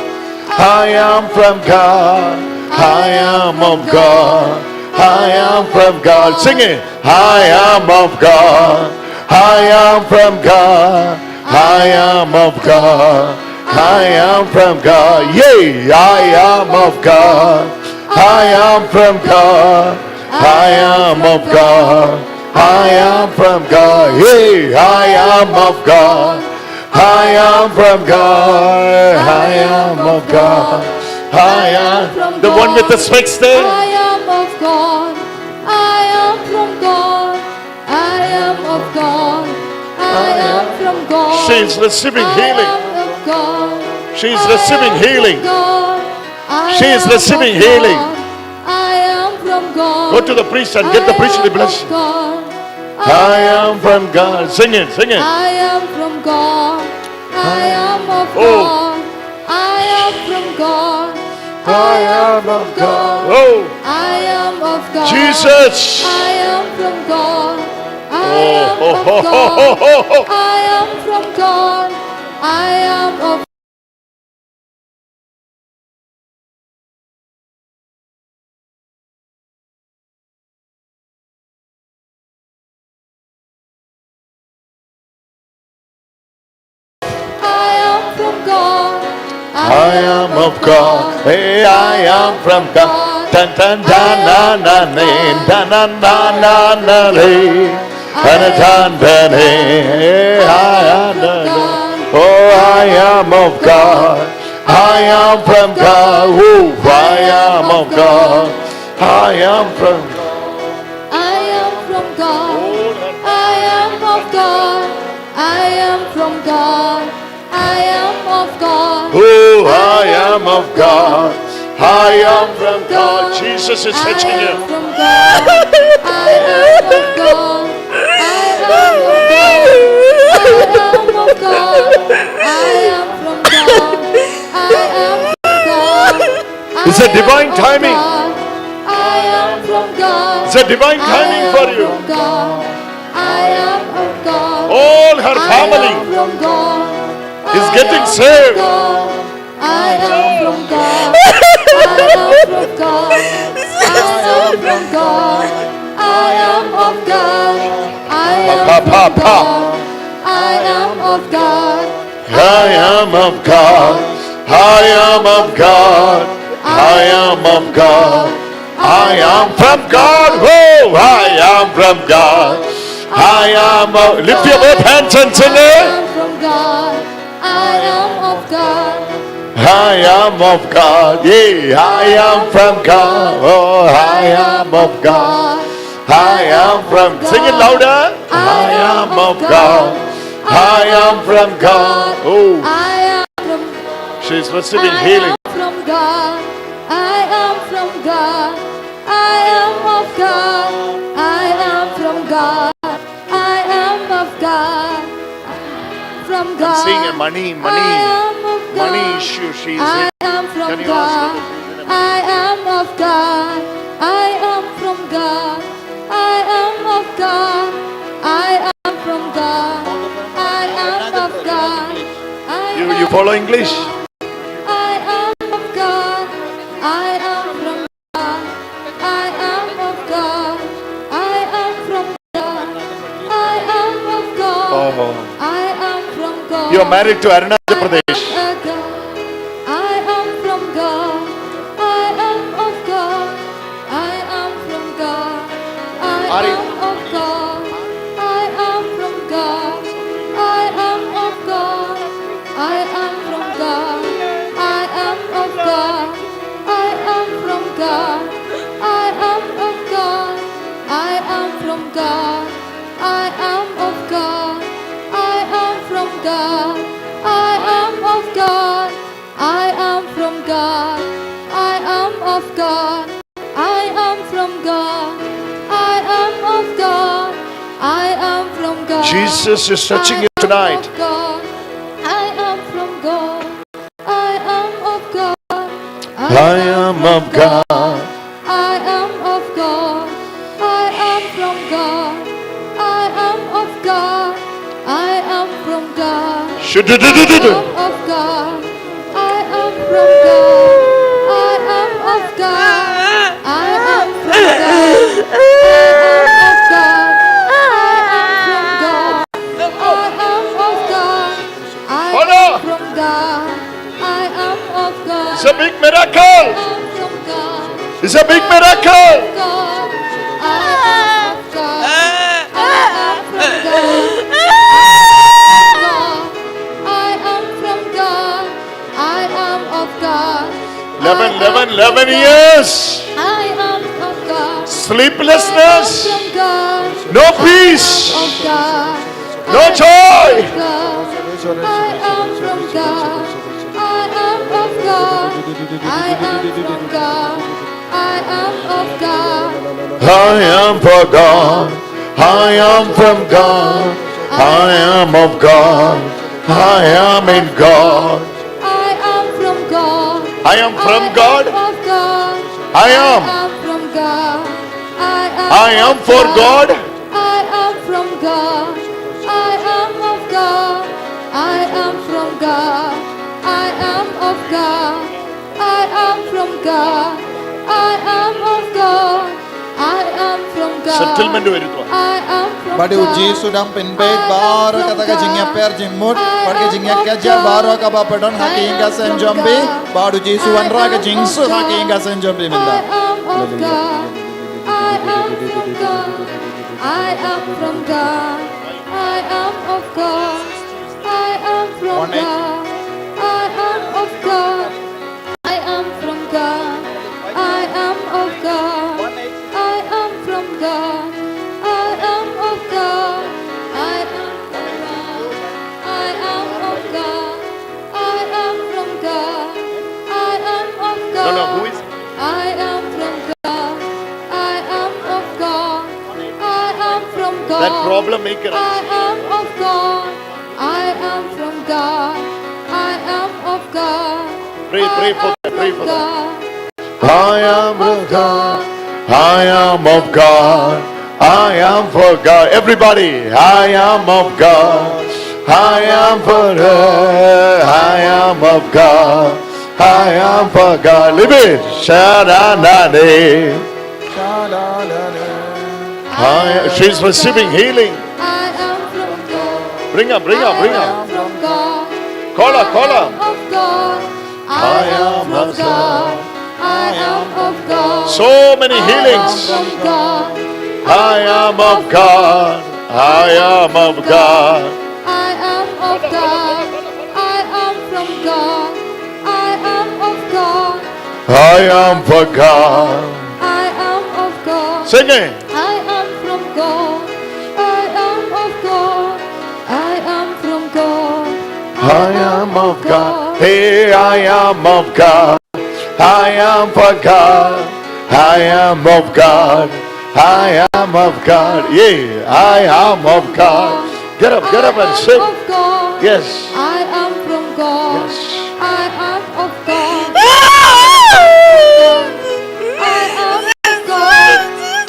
I am from God. I am of God. I am from God. Sing it. I am of God. I am from God. I am of God. I am from God. Yay, I am of God. I am from God. I am of God. I am from God. Hey, I am of God. I am from God. I am of God. I am from the one with the specs there. I am of God. I am from God. I am of God. I am from God. She is receiving healing. I am of God. She is receiving healing. She is receiving healing. I am from God. Go to the priest and get the priest to bless you. I am from God. Sing it, sing it. I am from God. I am of God. I am from God. I am of God. Oh. I am of God. Jesus. I am from God. I am of God. I am from God. I am of I am from God. I am of God. Hey, I am from God. Tan tan tan na na ne, tan na na na na le. Tan tan tan ne. I am from God. Oh, I am of God. I am from God. Oh, I am of God. I am from God. I am from God. I am of God. I am from God. I am of God. Oh, I am of God. I am from God. Jesus is touching you. I am from God. I am of God. I am of God. I am of God. I am from God. I am from God. It's a divine timing. I am from God. It's a divine timing for you. I am of God. All her family is getting saved. I am from God. I am from God. I am from God. I am of God. I am from God. I am of God. I am of God. I am of God. I am of God. I am from God. Oh, I am from God. I am of, lift your both hands and sing it. I am from God. I am of God. I am of God. Yeah, I am from God. Oh, I am of God. I am from, sing it louder. I am of God. I am from God. Oh. I am from, she's receiving healing. I am from God. I am from God. I am of God. I am from God. I am of God. From God. I'm seeing a money, money, I am of God. Money issue. She is I am from God. I am of God. I am from God. I am of God. I am from God. I am of God. I am of God. You, you follow English? I am of God. I am from God. I am of God. I am from God. I am of God. Oh. I am from God. You are married to Arunachal Pradesh. I am of God. I am from God. I am of God. I am from God. I am of God. I am from God. I am of God. I am from God. I am of God. I am from God. I am of God. from God. I am of God. I am from God. Jesus is touching you tonight. I am of God. I am from God. I am of God. I am of God. I am of God. I am from God. I am of God. I am from God. Shudududududu. I am of God. I am from God. I am of God. I am from God. I am of God. I am of God. I am from God. I am of God. It's a big miracle. I am from God. It's a big miracle. God. I am of God. I am from God. I am from God. I am of God. Eleven, eleven, eleven years. I am of God. Sleeplessness. I am from God. No peace. I am of God. No joy. I am from God. I am of God. I am from God. I am of God. I am for God. I am from God. I am of God. I am in God. I am from God. I am from God. I am of God. I am. I am from God. I am I am for God. I am from God. I am of God. I am from God. I am of God. I am from God. I am of God. I am from God. Settlement weri tu. I am from Ba dei u God. Jisu dang pynbeit baroh kata ka jingïapher jingmut bad ka jingïakajia baroh kaba pyndonkam ha ka ïing ka sem jong phi. Ba u Jisu wanrah ka jingsuk ha ka ïing ka sem jong phi mynta. I am of God. I am from God. I am from God. I am from God. I am of God. I am of God. I am from God. I am of God. I am from God. I am of God. I am from God. I am of God. I am from God. I am of God. No, no, who is? I am from God. I am of God. I am from God. That problem maker. I am of God. I am from God. I am of God. Pray, pray for them, pray for them. I am of God. I am of God. I am for God. Everybody, I am of God. I am for her. I am of God. I am for God. Lift it. Sharanane. I, she's receiving healing. I am from God. Bring her, bring her, bring her. I am from God. Call her, call her. I am of God. I am of God. I am of God. So many healings. I am from God. I am of God. I am of God. I am of God. I am from God. I am of God. I am for God. I am of God. Sing it. I am from God. I am of God. I am from God. I am of God. Hey, I am of God. I am for God. I am of God. I am of God. Yeah, I am of God. Get up, get up and sing. I am of God. Yes. I am from God. Yes. I am of God. I am of God.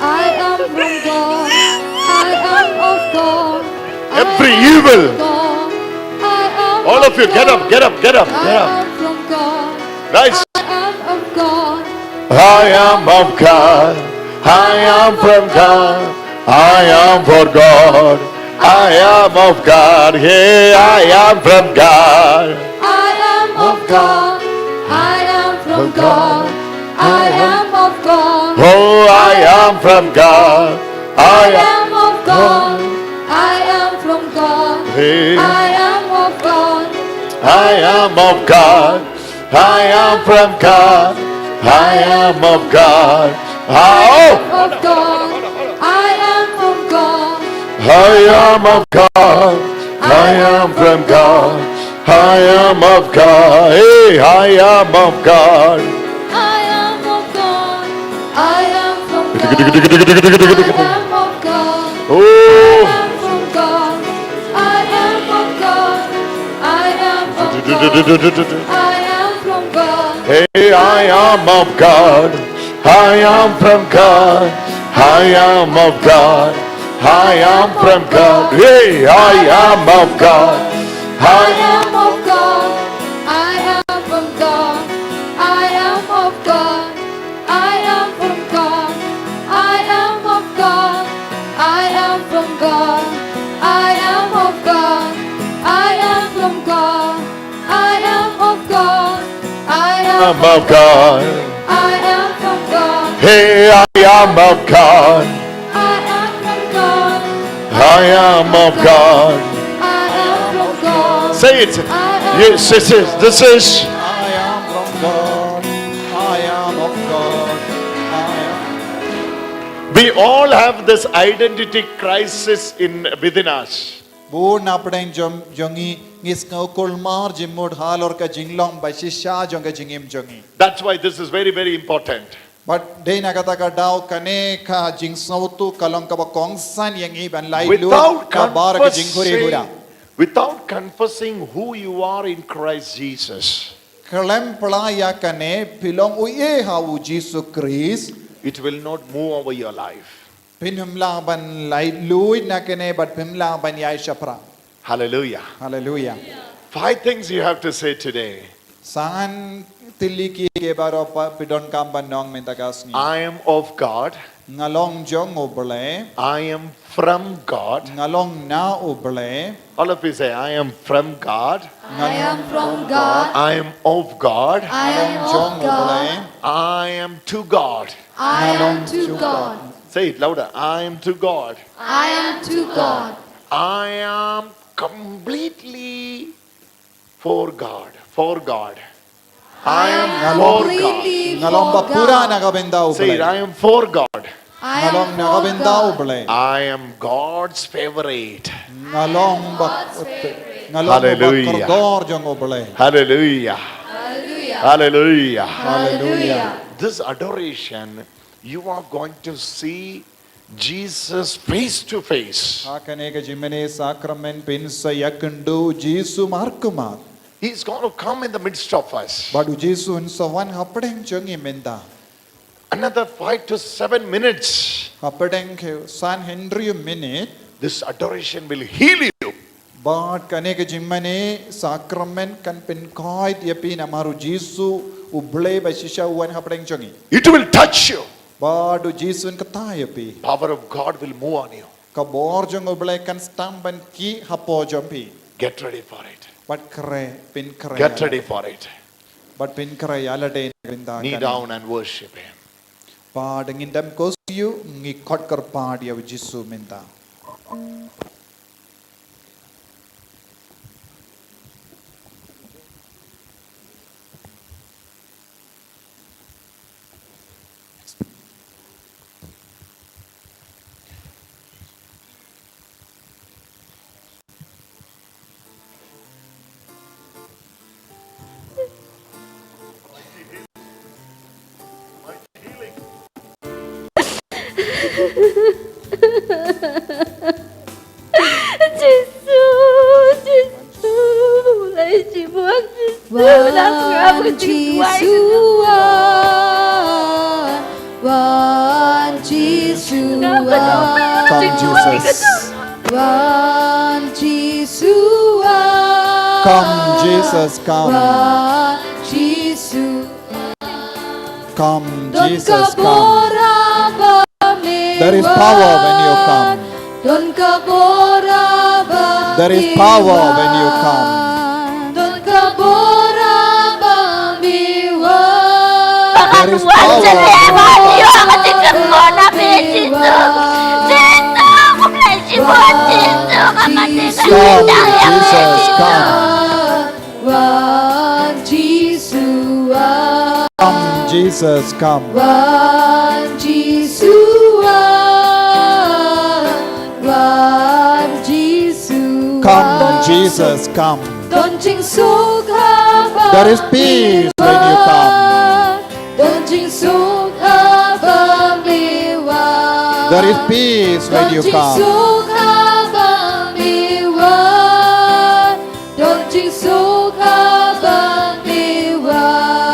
I am from God. I am of God. Every evil. All of you, get up, get up, get up, get up. I am from God. Rise. I am of God. I am of God. I am from God. I am for God. I am of God. Hey, I am from God. I am of God. I am from God. I am of God. Oh, I am from God. I am of God. I am from God. Hey. I am of God. I am of God. I am from God. I am of God. I am of God. I am from God. I am of God. I am from God. I am of God. Hey, I am of God. I am of God. I am from I am of God. Oh. I am from God. I am of God. I am from God. I am from God. Hey, I am of God. I am from God. I am of God. I am from God. Hey, I am of God. I am of God. I am from God. I am of God. I am from God. I am of God. I am from God. I am of God. I am from God. I am of God. I am of God. I am from God. Hey, I am of God. I am from God. I am of God. I am from God. Say it. I am Yes, this is, this is. I am from God. I am of God. I am. We all have this identity crisis in within us. Bun na pdeng jong, jong ngi, ngi sngew kulmar jingmut halor ka jinglong ba shisha jong ka jingim jong ngi. That's why this is very, very important. Bad dei na kata ka daw kane ka jingsngewthuh ka long kaba kongsan ïa ngi ban laitluid Without ka bar ka jingkhuri huda. confessing, without confessing who you are in Christ Jesus, Khlem pla ïa kane phi long u ei ha u Jisu Khrist. it will not move over your life. Phim lah ban laitluid na kane bad phim lah ban ïaid shaphrang. Hallelujah. Hallelujah. Five things you have to say today. San tylli ki kiba baroh phi donkam ban ong mynta ka sngi. I am of God. Nga long jong U Blei. I am from God. Nga long na U Blei. All of you say, I am from God. I am from God. I am of God. I am of God. I am to God. I am to God. Say it louder. I am to God. I am to God. I am completely for God. For God. I am for God. Nga long ba pura na ka bynta U Blei. Say it, I am for God. Nga long na ka bynta U Blei. I am God's favorite. Nga long ba, nga long ba kordor jong U Blei. Hallelujah. Hallelujah. Hallelujah. This adoration, you are going to see Jesus face to face. Ha kane ka jingmane sakramen phin sa ïakynduh Jisu markhmat. He's going to come in the midst of us. Bad u Jisu un sa wan hapdeng jong ngi mynta. Another five to seven minutes. Hapdeng ki san hynriew minit. This adoration will heal you. Bad kane ka jingmane sakramen kan pynkhuid ïa phi namar u Jisu U Blei ba shisha u wan hapdeng jong ngi. It will touch you. Bad u Jisu un kta ïa phi. Power of God will move on you. Ka bor jong U Blei kan sdang ban kiew hapoh jong phi. Get ready for it. Bad khreh, phin khreh. Get ready for it. Bad phin khreh ïa lade na ka bynta kane. Kneel down and worship him. Bad ngin dem khublei, ngi khot kyrpad ïa u Jisu mynta. Jisu, Jisu, Jisu, Wan Jisu wan, Wan Jisu wan. Come, Jesus. Wan Jisu wan. Come, Jesus, come. Wan Jisu. Come, Jesus, come. There is power when you come. There is power when you come. There is power when you come. Come, Jesus, come. Wan Jisu wan. Come, Jesus, come. Wan Jisu wan. Wan Jisu wan. Come, Jesus, come. Don jingsuk haba me wan. There is peace when you come. Don jingsuk haba me wan. There is peace when you come.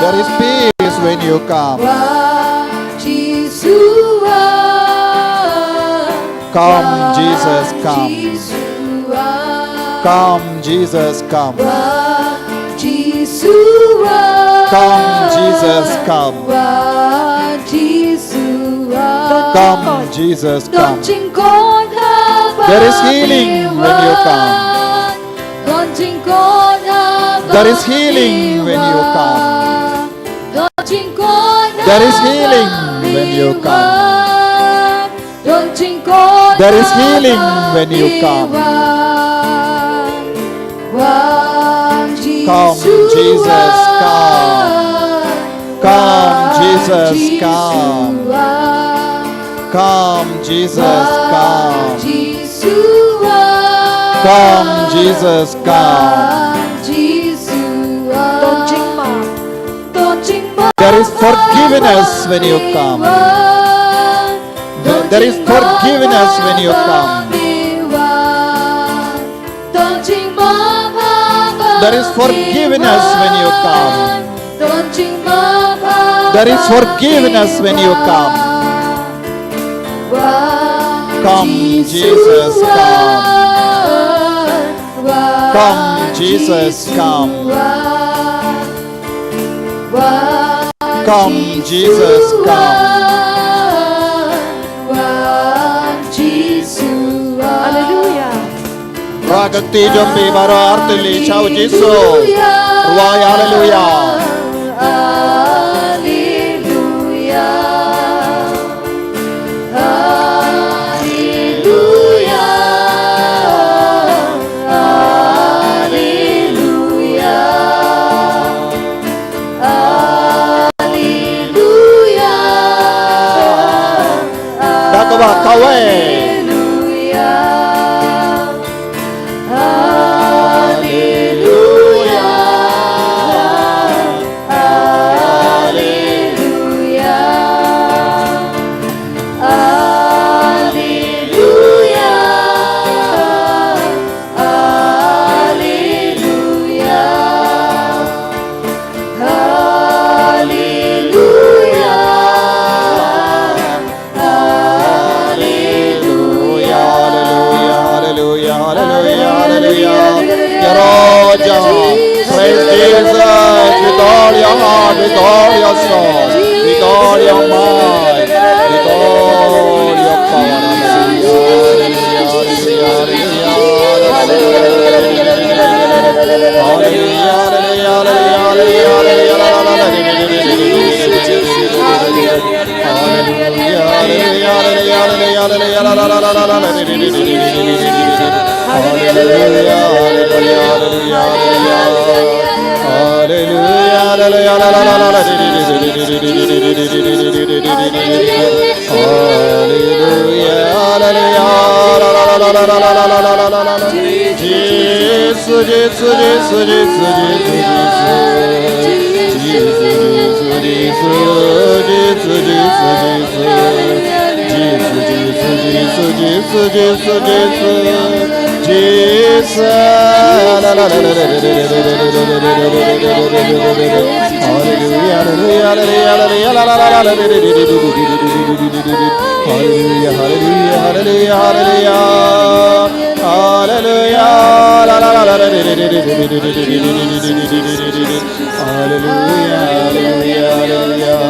There is peace when you come. Come, Jesus, come. Come, Jesus, come. Come, Jesus, come. Come, Jesus, come. There is healing when you come. There is healing when you come. There is healing when you come. There is healing when you come. Come, Jesus, come. Come, Jesus, come. Come, Jesus, come. Come, Jesus, come. There is forgiveness when you come. There is forgiveness when you come. There is forgiveness when you come. There is forgiveness when you come. Come, Jesus, come. Come, Jesus, come. Come, Jesus, come. Hallelujah. Rwai ka kti jong phi baroh, artylli sha u Jisu. Rwai haleluya. Da kaba kawei. Hallelujah, hallelujah, hallelujah, hallelujah, hallelujah. Ïaroh, ïaroh. Praise Jesus with all your heart, with all your soul, with all your mind, with all your power. Hallelujah, hallelujah, hallelujah, hallelujah. Hallelujah, hallelujah, hallelujah, hallelujah, hallelujah. Hallelujah, hallelujah, hallelujah, hallelujah, hallelujah, hallelujah, hallelujah. Hallelujah, hallelujah, hallelujah, hallelujah. Hallelujah, hallelujah, hallelujah. Hallelujah, hallelujah, hallelujah. Jesus, Jesus, Jesus, Jesus, Jesus, Jesus. Jesus, Jesus, Jesus, Jesus, Jesus. Jesus, Jesus, Jesus, Jesus, Jesus. Jesus. La, la, la, la, la. Hallelujah, hallelujah, hallelujah, hallelujah, la, la, la, la, la. Hallelujah, hallelujah, hallelujah, hallelujah. Hallelujah, la, la, la, la, la. Hallelujah, hallelujah, hallelujah.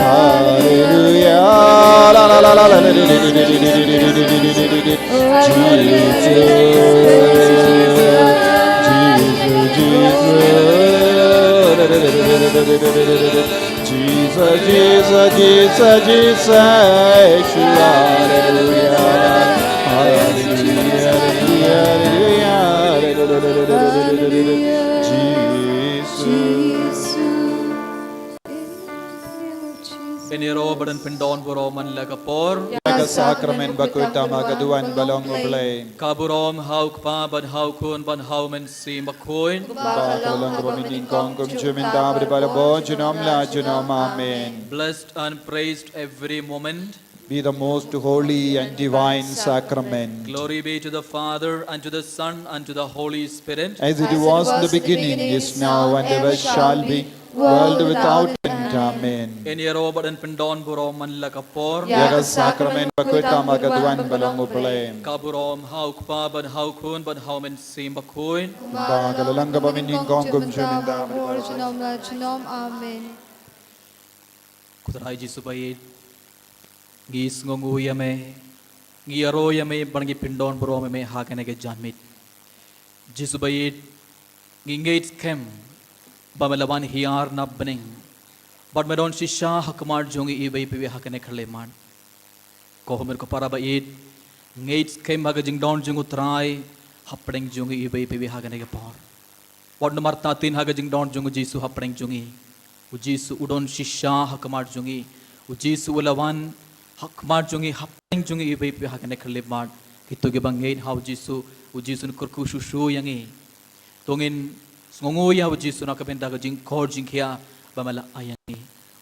Hallelujah. La, la, la, la, la. Jesus. Jesus, Jesus. Jesus, Jesus, Jesus, Jesus, Yeshua, hallelujah, hallelujah, hallelujah, hallelujah, hallelujah, Jesus. Ngin ïaroh bad yn pyndon burom man la ka por. Ïa ka sakramen bakhuid tam ha ka duwan ba long U Blei. Ka burom ha U Kpa bad ha U Khun bad ha U Mynsiem Bakhuid. Kumba ka long, kumba mynnyngkong, kumjuh mynta bad baroh junom la junom. Amen. Blessed and praised every moment. Be the most holy and divine sacrament. Glory be to the Father, and to the Son, and to the Holy Spirit. As it was in the beginning, is now, and ever shall be, world without end. Amen. Yn ïaroh bad yn pyndon burom man la ka por. Ïa ka sakramen ba khuid tam ha ka duwan ba long U Blei. Ka burom ha U Kpa bad ha U Khun bad ha U Mynsiem Bakhuid. Ba ka la long, ka bym nyngkong, kumjuh mynta, bad ha ka por junom la junom. Amen. Ko Trai Jisu ba ïeit, ngi sngewnguh ïa me, ngi ïaroh ïa me bad ngi pyndon burom ïa me ha kane ka janmiet. Jisu ba ïeit, ngi ngeit skhem ba me la wan hiar na bneng bad me don shisha ha khmat jong ngi iwei pa iwei ha kane ka khyllipmat. Ko hynmen ko para ba ïeit, ngeit skhem ha ka jingdon jong U Trai hapdeng jong ngi iwei pa iwei ha kane ka por. Wat namar ta ktien ha ka jingdon jong U Jisu hapdeng jong ngi. U Jisu u don shisha ha khmat jong ngi. U Jisu u la wan ha khmat jong ngi, hapdeng jong ngi iwei pa iwei ha kane ka khyllipmat. Kito kiba ngeit ha U Jisu, U Jisu un kyrkhu shuh shuh ïa ngi. To ngin sngewnguh ïa U Jisu na ka bynta ka jingkor jingkhiah ba me la ai ïa ngi.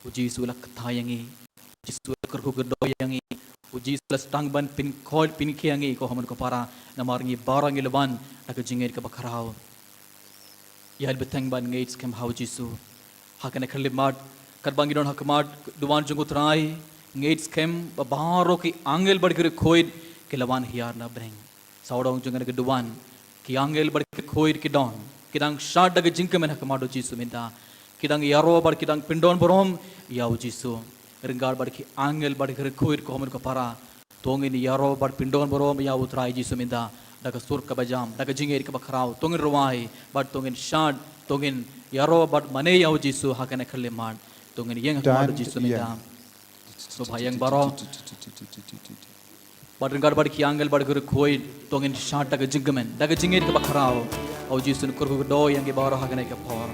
U Jisu u la kta ïa ngi. U Jisu u la kyrkhu kyrdoh ïa ngi. U Jisu u la sdang ban pynkhuid pynkhiah ïa ngi, ko hynmen ko para, namar ngi baroh ngi la wan da ka jingngeit kaba khraw. Ïa bteng ban ngeit skhem ha U Jisu ha kane ka khyllipmat, katba ngi don ha khmat duwan jong U Trai, ngeit skhem ba baroh ki angel bad ki riewkhuid ki la wan hiar na bneng. Sawdong jong kane ka duwan, ki angel bad ki riewkhuid ki don, ki dang shad da ka jingkmen ha khmat U Jisu mynta. Ki dang ïaroh bad ki dang pyndon burom ïa U Jisu. Ryngkat bad ki angel bad ki riewkhuid, ko hynmen ko para, to ngin ïaroh bad pyndon burom ïa U Trai Jisu mynta da ka sur kaba jam, da ka jingngeit kaba khraw. To ngin rwai bad to ngin shad, to ngin ïaroh bad mane ïa U Jisu ha kane ka khyllipmat. To ngin ïeng ha khmat U Jisu mynta. Sngewbha ïeng baroh. Bad ryngkat bad ki angel bad ki riewkhuid, to ngin shad da ka jingkmen, da ka jingngeit kaba khraw. U Jisu un kyrkhu kyrdoh ïa ngi baroh ha kane ka por.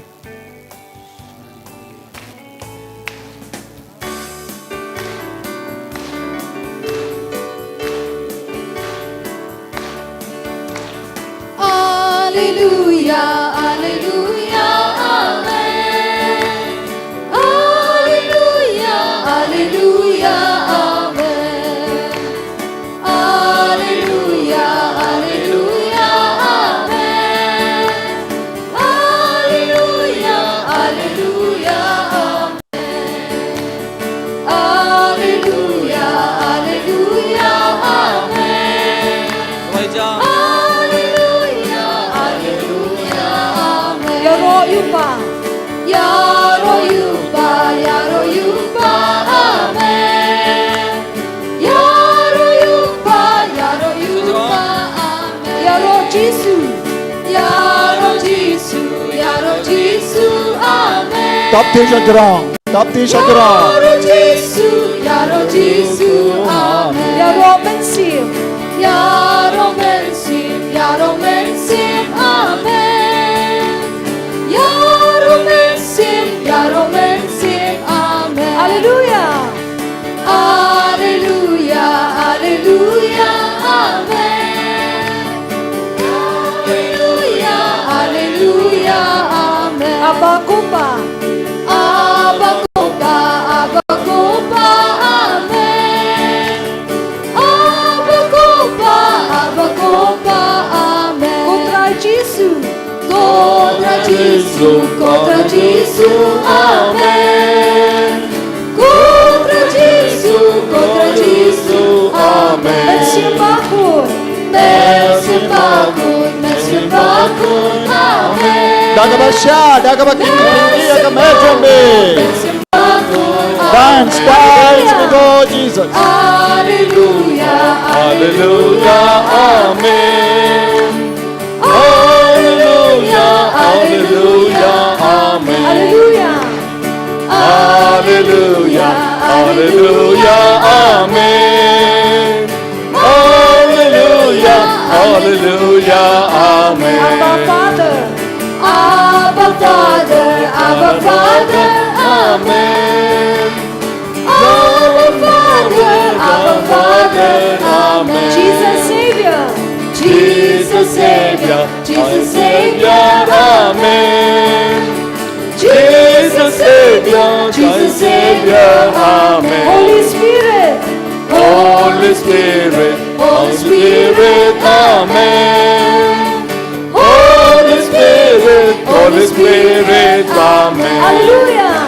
Alleluia, alleluia, amen. Alleluia, alleluia, amen. Alleluia, alleluia, amen. Alleluia, alleluia, amen. Alleluia, alleluia, amen. Alleluia, alleluia, amen. Ïaroh ïa u Kpa. Ïaroh ïa u Kpa, ïaroh ïa u Kpa, amen. Ïaroh ïa u Kpa, ïaroh ïa u Kpa, amen. Ïaroh Jisu. Ïaroh Jisu, ïaroh Jisu, amen. Tap ti sha jrong, tap ti sha jrong. Ïaroh Jisu, ïaroh Jisu, amen. Ïaroh Mynsiem. Ïaroh Mynsiem, ïaroh Mynsiem, amen. Ïaroh Mynsiem, ïaroh Mynsiem, amen. Alleluia. Alleluia, alleluia, amen. Alleluia, alleluia, amen. Abba Ko Pa. Abba Ko Pa, Abba Ko Pa, amen. Abba Ko Pa, Abba Ko Pa, amen. Ko Trai Jisu. Ko Trai Jisu, Ko Trai Jisu, amen. Ko Trai Jisu, Ko Trai Jisu, amen. Mynsiem Bakhuid. Mynsiem Bakhuid, Mynsiem Bakhuid, amen. Da kaba shai, da kaba kynti ïa ka met jong me. Mynsiem Bakhuid, amen. Dance, dance with God, Jesus. Alleluia, alleluia, amen. Alleluia, alleluia, amen. Alleluia. Alleluia, alleluia, amen. Alleluia, alleluia, amen. Abba Father. Abba Father, Abba Father, amen. Abba Father, Abba Father, amen. Jesus Savior. Jesus Savior, Jesus Savior, amen. Jesus Savior, Jesus Savior, amen. Holy Spirit. Spirit, Holy Spirit, Amen. Holy Spirit, Holy Spirit, Amen. Hallelujah.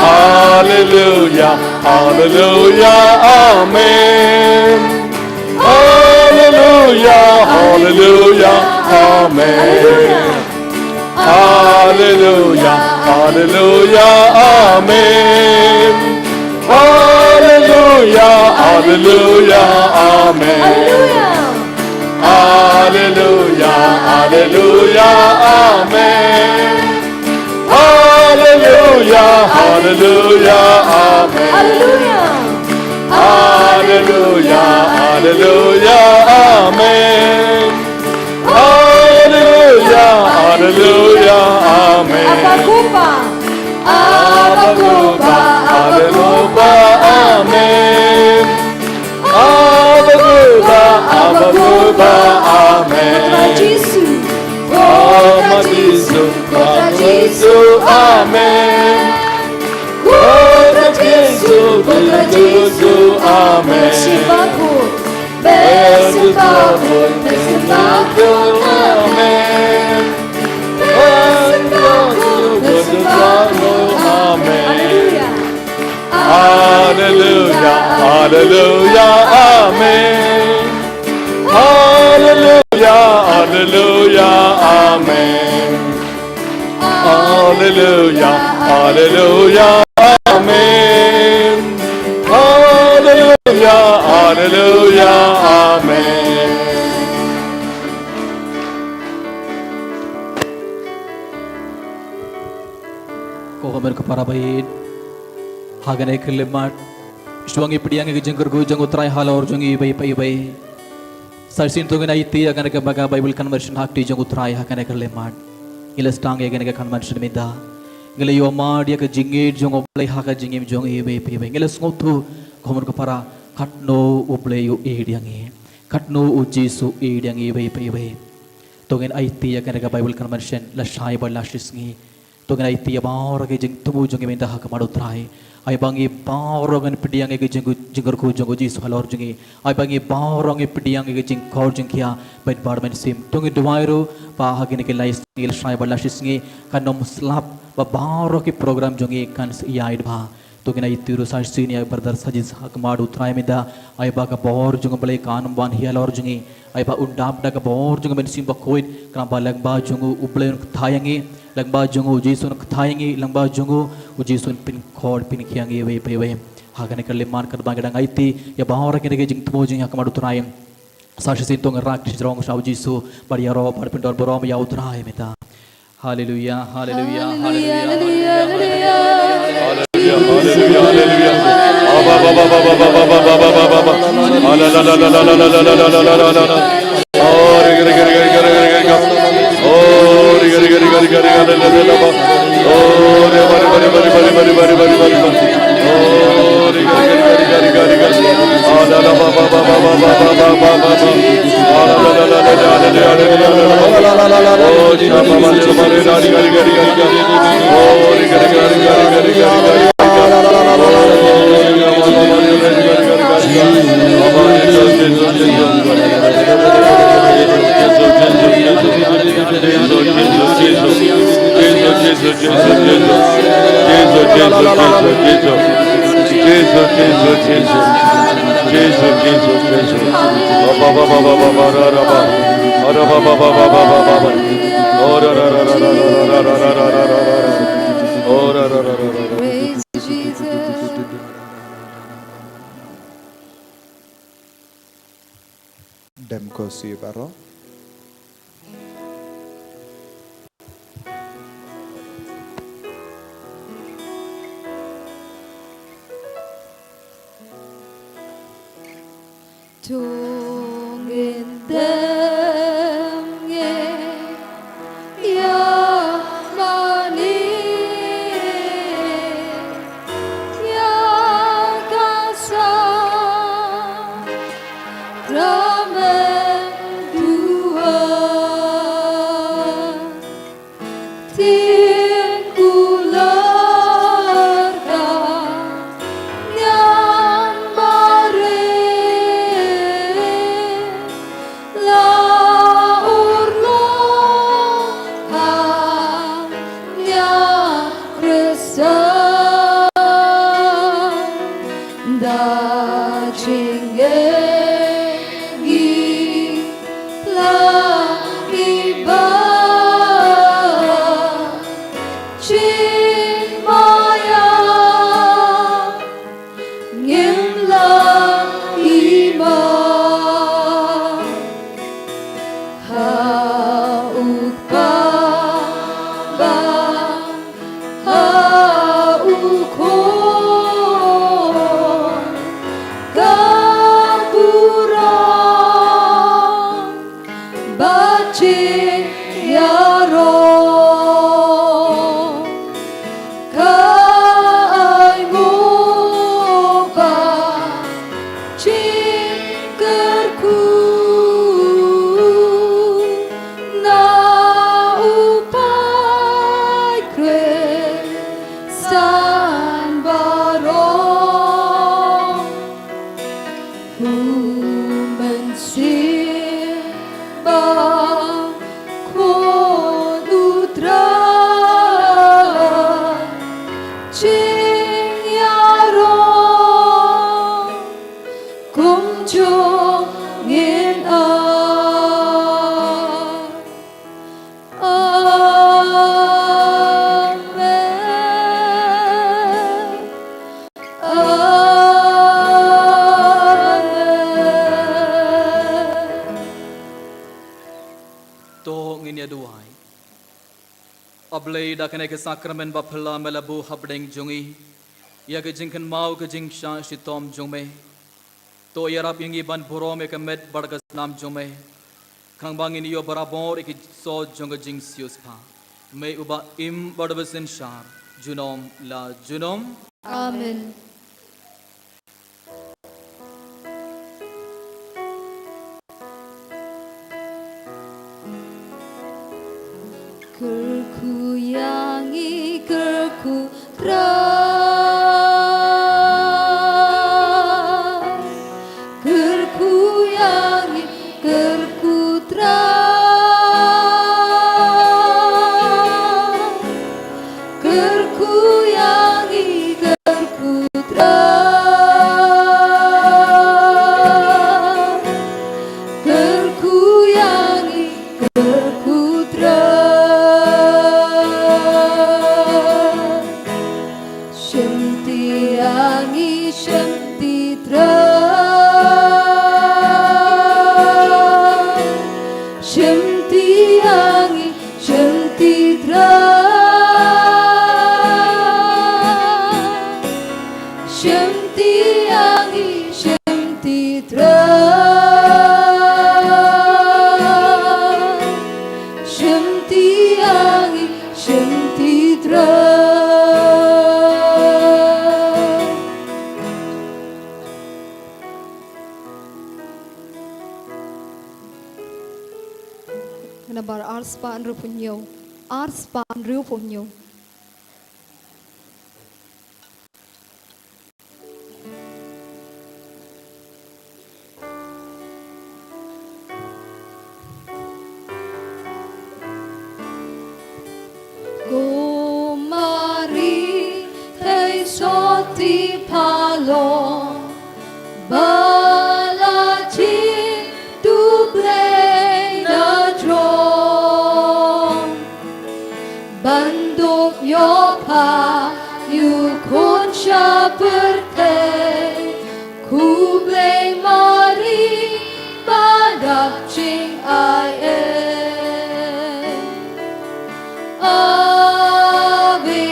Hallelujah, hallelujah, amen. Hallelujah, hallelujah, amen. Hallelujah, hallelujah, amen. Hallelujah, hallelujah, amen. Hallelujah, hallelujah, amen. Hallelujah, hallelujah, amen. Hallelujah, hallelujah, amen. Hallelujah, hallelujah, amen. Abba Kuba, Abba Kuba, Abba Kuba, amen. Abba Kuba, Abba Kuba, amen. Putra Jisu, Putra Jisu, Putra Jisu, amen. Putra Jisu, Putra Jisu, amen. Beelzebub, Beelzebub, Beelzebub, amen. Beelzebub, Beelzebub, amen. Hallelujah. Hallelujah, hallelujah, amen. Hallelujah, hallelujah, amen. Hallelujah, hallelujah, amen. Hallelujah, hallelujah, amen. Ko Homer ko para baieit. Ha kane ka khyllipmat, shuwa ngi pdiang ïa ka jingkyrkhu jong U Trai halor jong ngi iwei pa iwei. Sa shisien to ngin aiti ïa kane ka mega Bible conversion ha ka kti jong U Trai ha kane ka khyllipmat. Ngi la sdang ïa kane ka conversion mynta. Ngi la ïohmad ïa ka jingïeid jong U Blei ha ka jingim jong ngi iwei pa iwei. Ngi la sngewthuh, ko Homer ko para, katno U Blei u ïeid ïa ngi. Katno U Jisu u ïeid ïa ngi iwei pa iwei. To ngin aiti ïa kane ka Bible conversion lashai bad lashisngi. To ngin aiti ïa baroh ki jingthmu jong ngi mynta ha khmat U Trai. Ai ba ngi baroh ngin pdiang ïa ki jing, jingkyrkhu jong U Jisu halor jong ngi. Ai ba ngi baroh ngin pdiang ïa ki jingkhor jingkhia bad bar mynsiem. To ngin duwai ruh ba ha kine ki lai sngi lashai bad lashisngi kan ym slap ba baroh ki program jong ngi kan sa ïaid bha. To ngin aiti ruh sa shisien ïa Brother Sajid ha khmat U Trai mynta. Ai ba ka bor jong U Blei kan wan hi halor jong ngi. Ai ba un dap da ka bor jong U Mynsiem Bakhuid, khnang ba lyngba jong u U Blei un kthai ïa ngi, lyngba jong u U Jisu un kthai ïa ngi, lyngba jong u U Jisu un pynkhor pynkhia ïa ngi iwei pa iwei. Ha kane ka khyllipmat katba ngi dang aiti ïa baroh kine ki jingthmu jong ngi ha khmat U Trai, sa shisien to ngin rak shajrong sha U Jisu bad ïaroh bad pyndonburom ïa U Trai mynta. Haleluya, haleluya, haleluya, haleluya, haleluya. Haleluya, haleluya, haleluya. Aba, ba, ba, ba. Ala, la, la, la. Oh, ri, ri, ri, ri, ri, ri, ri, ri, ri, ri, ri, ri, ri, ri, ri. Oh, ri, bari, bari, bari. Oh, ri, ri, ri, ri, ri, ri, ri, ri. Praise Jesus. Dem ko si baroh. To ngin dem ngin ïa mane ïa ka sakramen dua. Tin kular ka ngan mare. Ngi la i ba chin maya, ngim la i ba ha u kpa ba ha u khun ka burom ba chin ïaroh. Ka ai mo ba chin kyrkhu na u paid Khristan baroh. U Mynsiem ba Khun U Trai chin ïaroh kumjuh ngin ai. Amen. Amen. To ngin ïa duwai. A Blei, da kane ka sakramen ba phylla me la buh hapdeng jong ngi ïa ka jingkynmaw ka jingshah shitom jong me. To ïarap ïa ngi ban burom ïa ka met bad ka snam jong me, khnang ba ngin ïoh barabor ïa ki soh jong ka jingsiewspah. Me uba im bad uba synshar junom la junom. Amen. Kyrkhu ïa ngi, kyrkhu Trai. Kyrkhu ïa ngi, kyrkhu Trai. Kyrkhu ïa ngi, kyrkhu Trai. Kyrkhu ïa ngi, kyrkhu Trai. Shimti ïa ngi, shimti Trai. Shimti ïa ngi, shimti Trai. Shimti ïa ngi, shimti Trai. Shimti ïa ngi, shimti Trai. Nambar arspah hynriewphew hynñiew. Arspah hynriewphew hynñiew. Ko Mari, thei sotti pha long, ba la jin tu Blei na jrong. Ban dup ïoh pha ïa u khun sha pyrthei, khublei Mari ba dap jingai ei. Ave,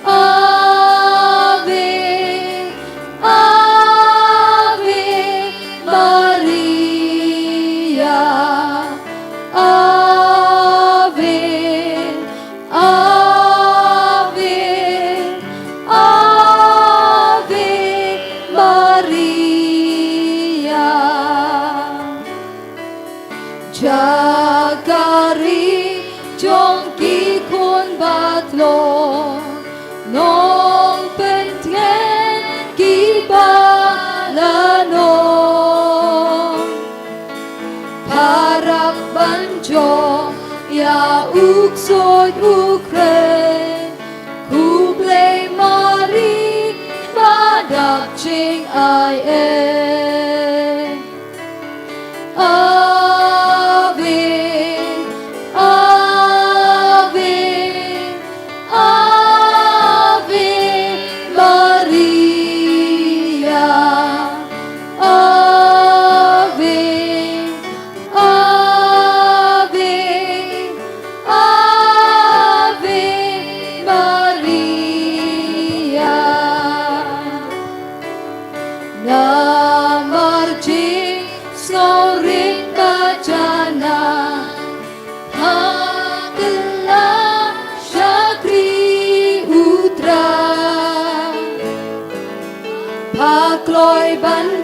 Ave, Ave Maria. Ave, Ave, Ave Maria. Jaka ri jong ki khun batlot, nongpyntngen kiba la long. Parap ban jop ïa u ksuid u khrei, khublei Mari ba dap jingai ei.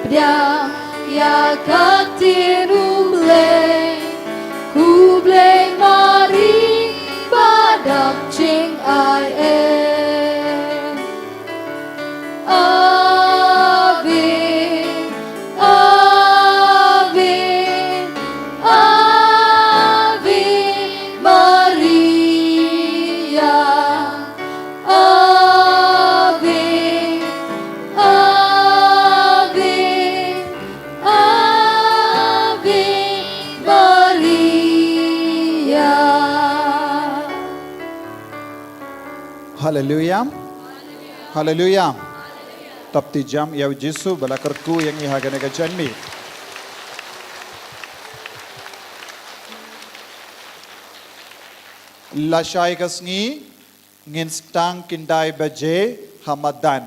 Pdiang ïa ka ktien U Blei, U Blei Mari ba dap jingai eh. Ave, Ave, Ave Maria. Ave, Ave, Ave Maria. Haleluya. Haleluya. Tap ti jam ïa U Jisu ba la kyrkhu ïa ngi ha kane ka janmiet. Lashai ka sngi ngin sdang khyndai baje ha madan.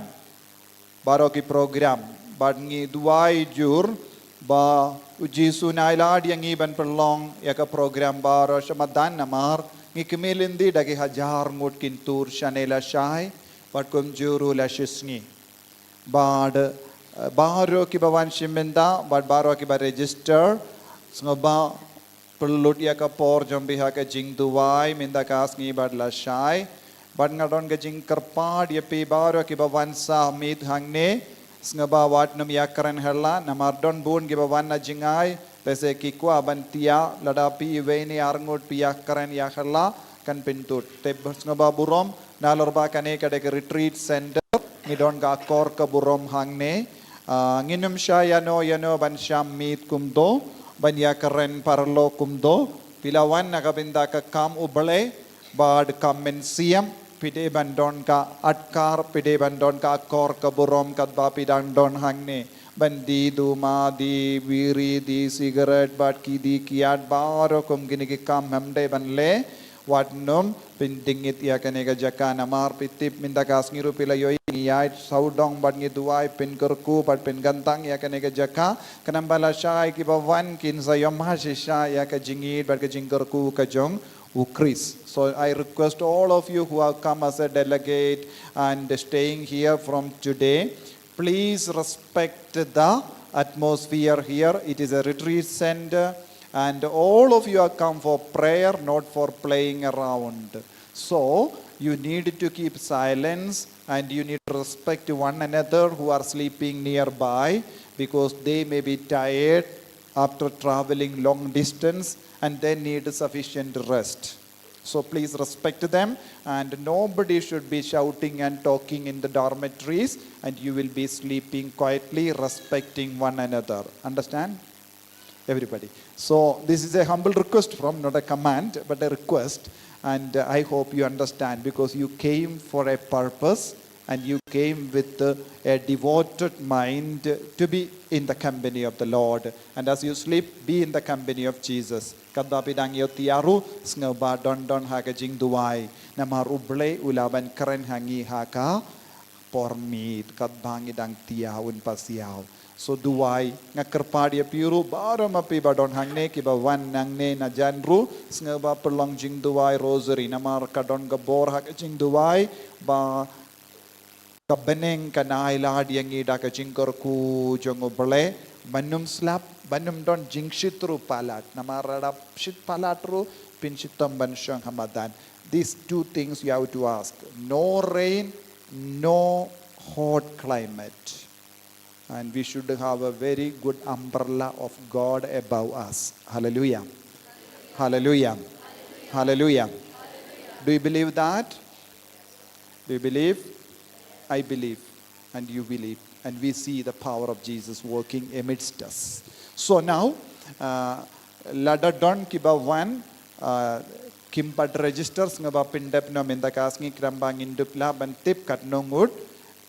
Baroh ki program bad ngi duwai jur ba U Jisu un ailad ïa ngi ban pynlong ïa ka program baroh sha madan namar ngi kmie lynti da ki hajar ngut kin tur shane lashai bad kumjuh ruh lashisngi. Bad eh, baroh kiba wan shim bynta bad baroh kiba register, sngewbha pynlut ïa ka por jong phi ha ka jingduwai mynta ka sngi bad lashai. Bad nga don ka jingkyrpad ïa phi baroh kiba wan sah miet hangne, sngewbha wat nym ïakren hela namar don bun kiba wan na jingai, lehse ki kwah ban thiah, lada phi iwei ne ar ngut phi ïakren ïa hela kan pyntut. Te sngewbha burom nalor ba kane ka dei ka retreat center, ngi don ka akor ka burom hangne. Ah, ngin ym shah ïano ïano ban shah miet kumto, ban ïakren paralok kumto. Phi la wan na ka bynta ka kam U Blei bad kam mynsiem, phi dei ban don ka adkar, phi dei ban don ka akor ka burom katba phi dang don hangne. Ban die duma, die biri, die cigarette bad ki die kiad baroh kum kine ki kam ym dei ban leh. Wat nym pyndingit ïa kane ka jaka namar phi tip mynta ka sngi ruh phi la ïohi ngi ïaid sawdong bad ngi duwai pynkyrkhu bad pynkyntang ïa kane ka jaka. Khnang ba lashai kiba wan kin sa ïohmad shisha ïa ka jingïeid bad ka jingkyrkhu ka jong U Khrist. So I request all of you who have come as a delegate and staying here from today, please respect the atmosphere here. It is a retreat center, and all of you have come for prayer, not for playing around. So, you need to keep silence and you need to respect one another who are sleeping nearby because they may be tired after traveling long distance and they need sufficient rest. So please respect them, and nobody should be shouting and talking in the dormitories, and you will be sleeping quietly, respecting one another. Understand? Everybody. So this is a humble request from, not a command, but a request. And uh, I hope you understand, because you came for a purpose and you came with uh, a devoted mind to be in the company of the Lord. And as you sleep, be in the company of Jesus. Katba phi dang ïoh thiah ruh, sngewbha don don ha ka jingduwai. Namar U Blei u lah ban kren ha ngi ha ka por miet, katba ngi dang thiah un pasiaw. So duwai, nga kyrpad ïa phi ruh baroh ma phi ba don hangne, kiba wan nangne na jan ruh, sngewbha pynlong jingduwai rosary. Namar ka don ka bor ha ka jingduwai ba ka bneng kan ailad ïa ngi da ka jingkyrkhu jong U Blei, ban nym slap, ban nym don jingshit ruh palat. Namar lada shit palat ruh, pynshitom ban shong ha madan. These two things you have to ask. No rain, no hot climate. And we should have a very good umbrella of God above us. Hallelujah. Hallelujah. Hallelujah. Do you believe that? Do you believe? I believe. And you believe. And we see the power of Jesus working amidst us. So now, uh, lada don kiba wan, uh, kim pat register, sngewbha pyndep noh mynta ka sngi, khnang ba ngin dup lah ban tip katno ngut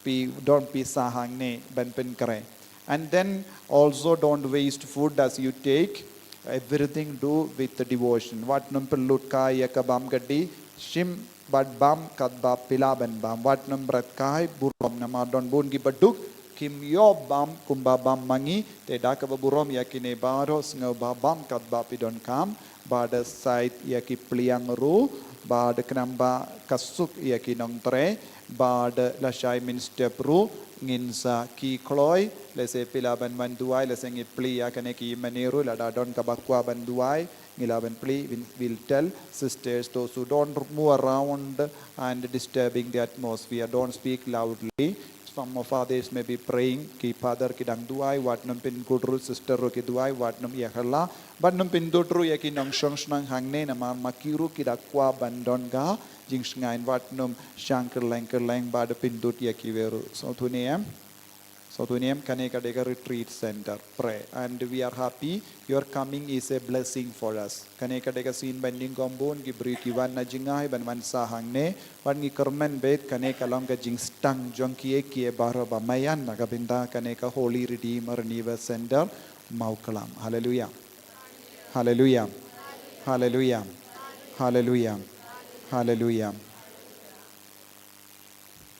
phi don pisa hangne ban pynkhreh. And then also don't waste food as you take. Everything do with devotion. Wat nym pynlut kai ïa ka bam ka dih, shim bad bam katba phi lah ban bam. Wat nym bret kai burom namar don bun kiba duk kim ïoh bam kumba bam ma ngi, te da kaba burom ïa kine baroh sngewbha bam katba phi donkam. Bad sait ïa ki pliang ruh, bad khnang ba ka suk ïa ki nongtrei, bad lashai mynstep ruh, ngin sa ki kloi, lehse phi lah ban wan duwai, lehse ngi plie ïa kane ki mane ruh, lada don kaba kwah ban duwai, ngi lah ban plie, we'll, we'll tell sisters, those who don't move around and disturbing the atmosphere, don't speak loudly. Some of others may be praying, ki father ki dang duwai, wat nym pynkut ruh, sister ruh ki duwai, wat nym ïa kylla, wat nym pyndut ruh ïa ki nongshong shnong hangne, namar ma ki ruh ki da kwah ban don ka jingshngaiñ, wat nym shang kylleng kylleng, bad pyndut ïa kiwei ruh. Sngewthuh ne em? Sngewthuh ne em, kane ka dei ka retreat center. Pray. And we are happy. Your coming is a blessing for us. Kane ka dei ka sien ba nyngkong bun ki briew ki wan na jngai ban wan sah hangne. Wat ngi kyrmen beit, kane ka long ka jingstad jong kiei kiei baroh ba maïan, na ka bynta kane ka Holy Redeemer Renewal Center, Mawklam. Haleluia. Haleluia. Haleluia. Haleluia. Haleluia.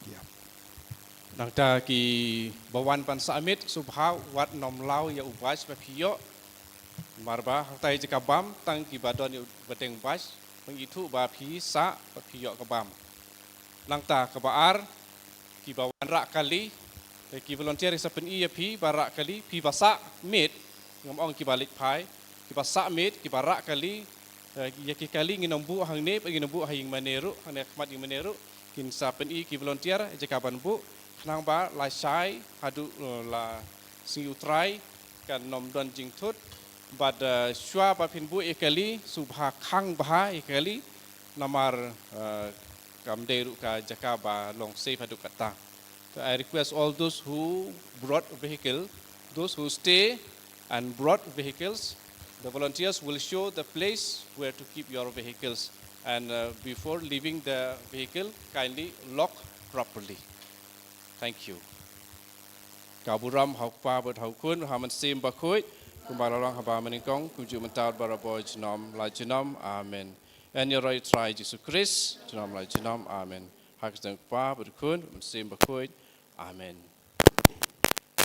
Ïa. Nangta kiba wan ban sah miet, sngewbha wat nym law ïa u badge ba phi ïoh. Namar ba hangtai jaka bam, tang kiba don ïa u badeng badge, ban ithuh ba phi sah, ba phi ïoh ka bam. Nangta kaba ar, kiba wan rah kali, eh, ki volunteer ki sa pyni ïa phi ba rah kali, phi ba sah miet, ngam ong kiba leit phai, kiba sah miet, kiba rah kali, eh, ïa ki kali ngin ym buh hangne, ngin ym buh ha ïing mane ruh, hangne khmat ïing mane ruh, kin sa pyni ki volunteer jaka ban buh, khnang ba lashai haduh, eh, la sngi U Trai kan ym don jingthut, bad, eh, shuwa ba phin buh ïa kali, sngewbha khang bha ïa kali, namar, eh, kam dei ruh ka jaka ba long safe haduh katta. So I request all those who brought vehicle, those who stay and brought vehicles, the volunteers will show the place where to keep your vehicles. And, uh, before leaving the vehicle, kindly lock properly. Thank you. Ka burom ha U Kpa bad ha U Khun, ha U Mynsiem Bakhuid, kumba la long haba mynnyngkong, kumjuh mynta bad barabor junom la junom. Amen. Ïa U Trai Jisu Khrist, junom la junom. Amen. Ha ka kyrteng U Kpa bad U Khun, U Mynsiem Bakhuid. Amen.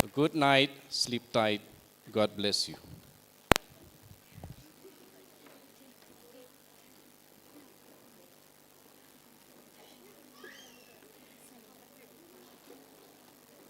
So good night, sleep tight. God bless you.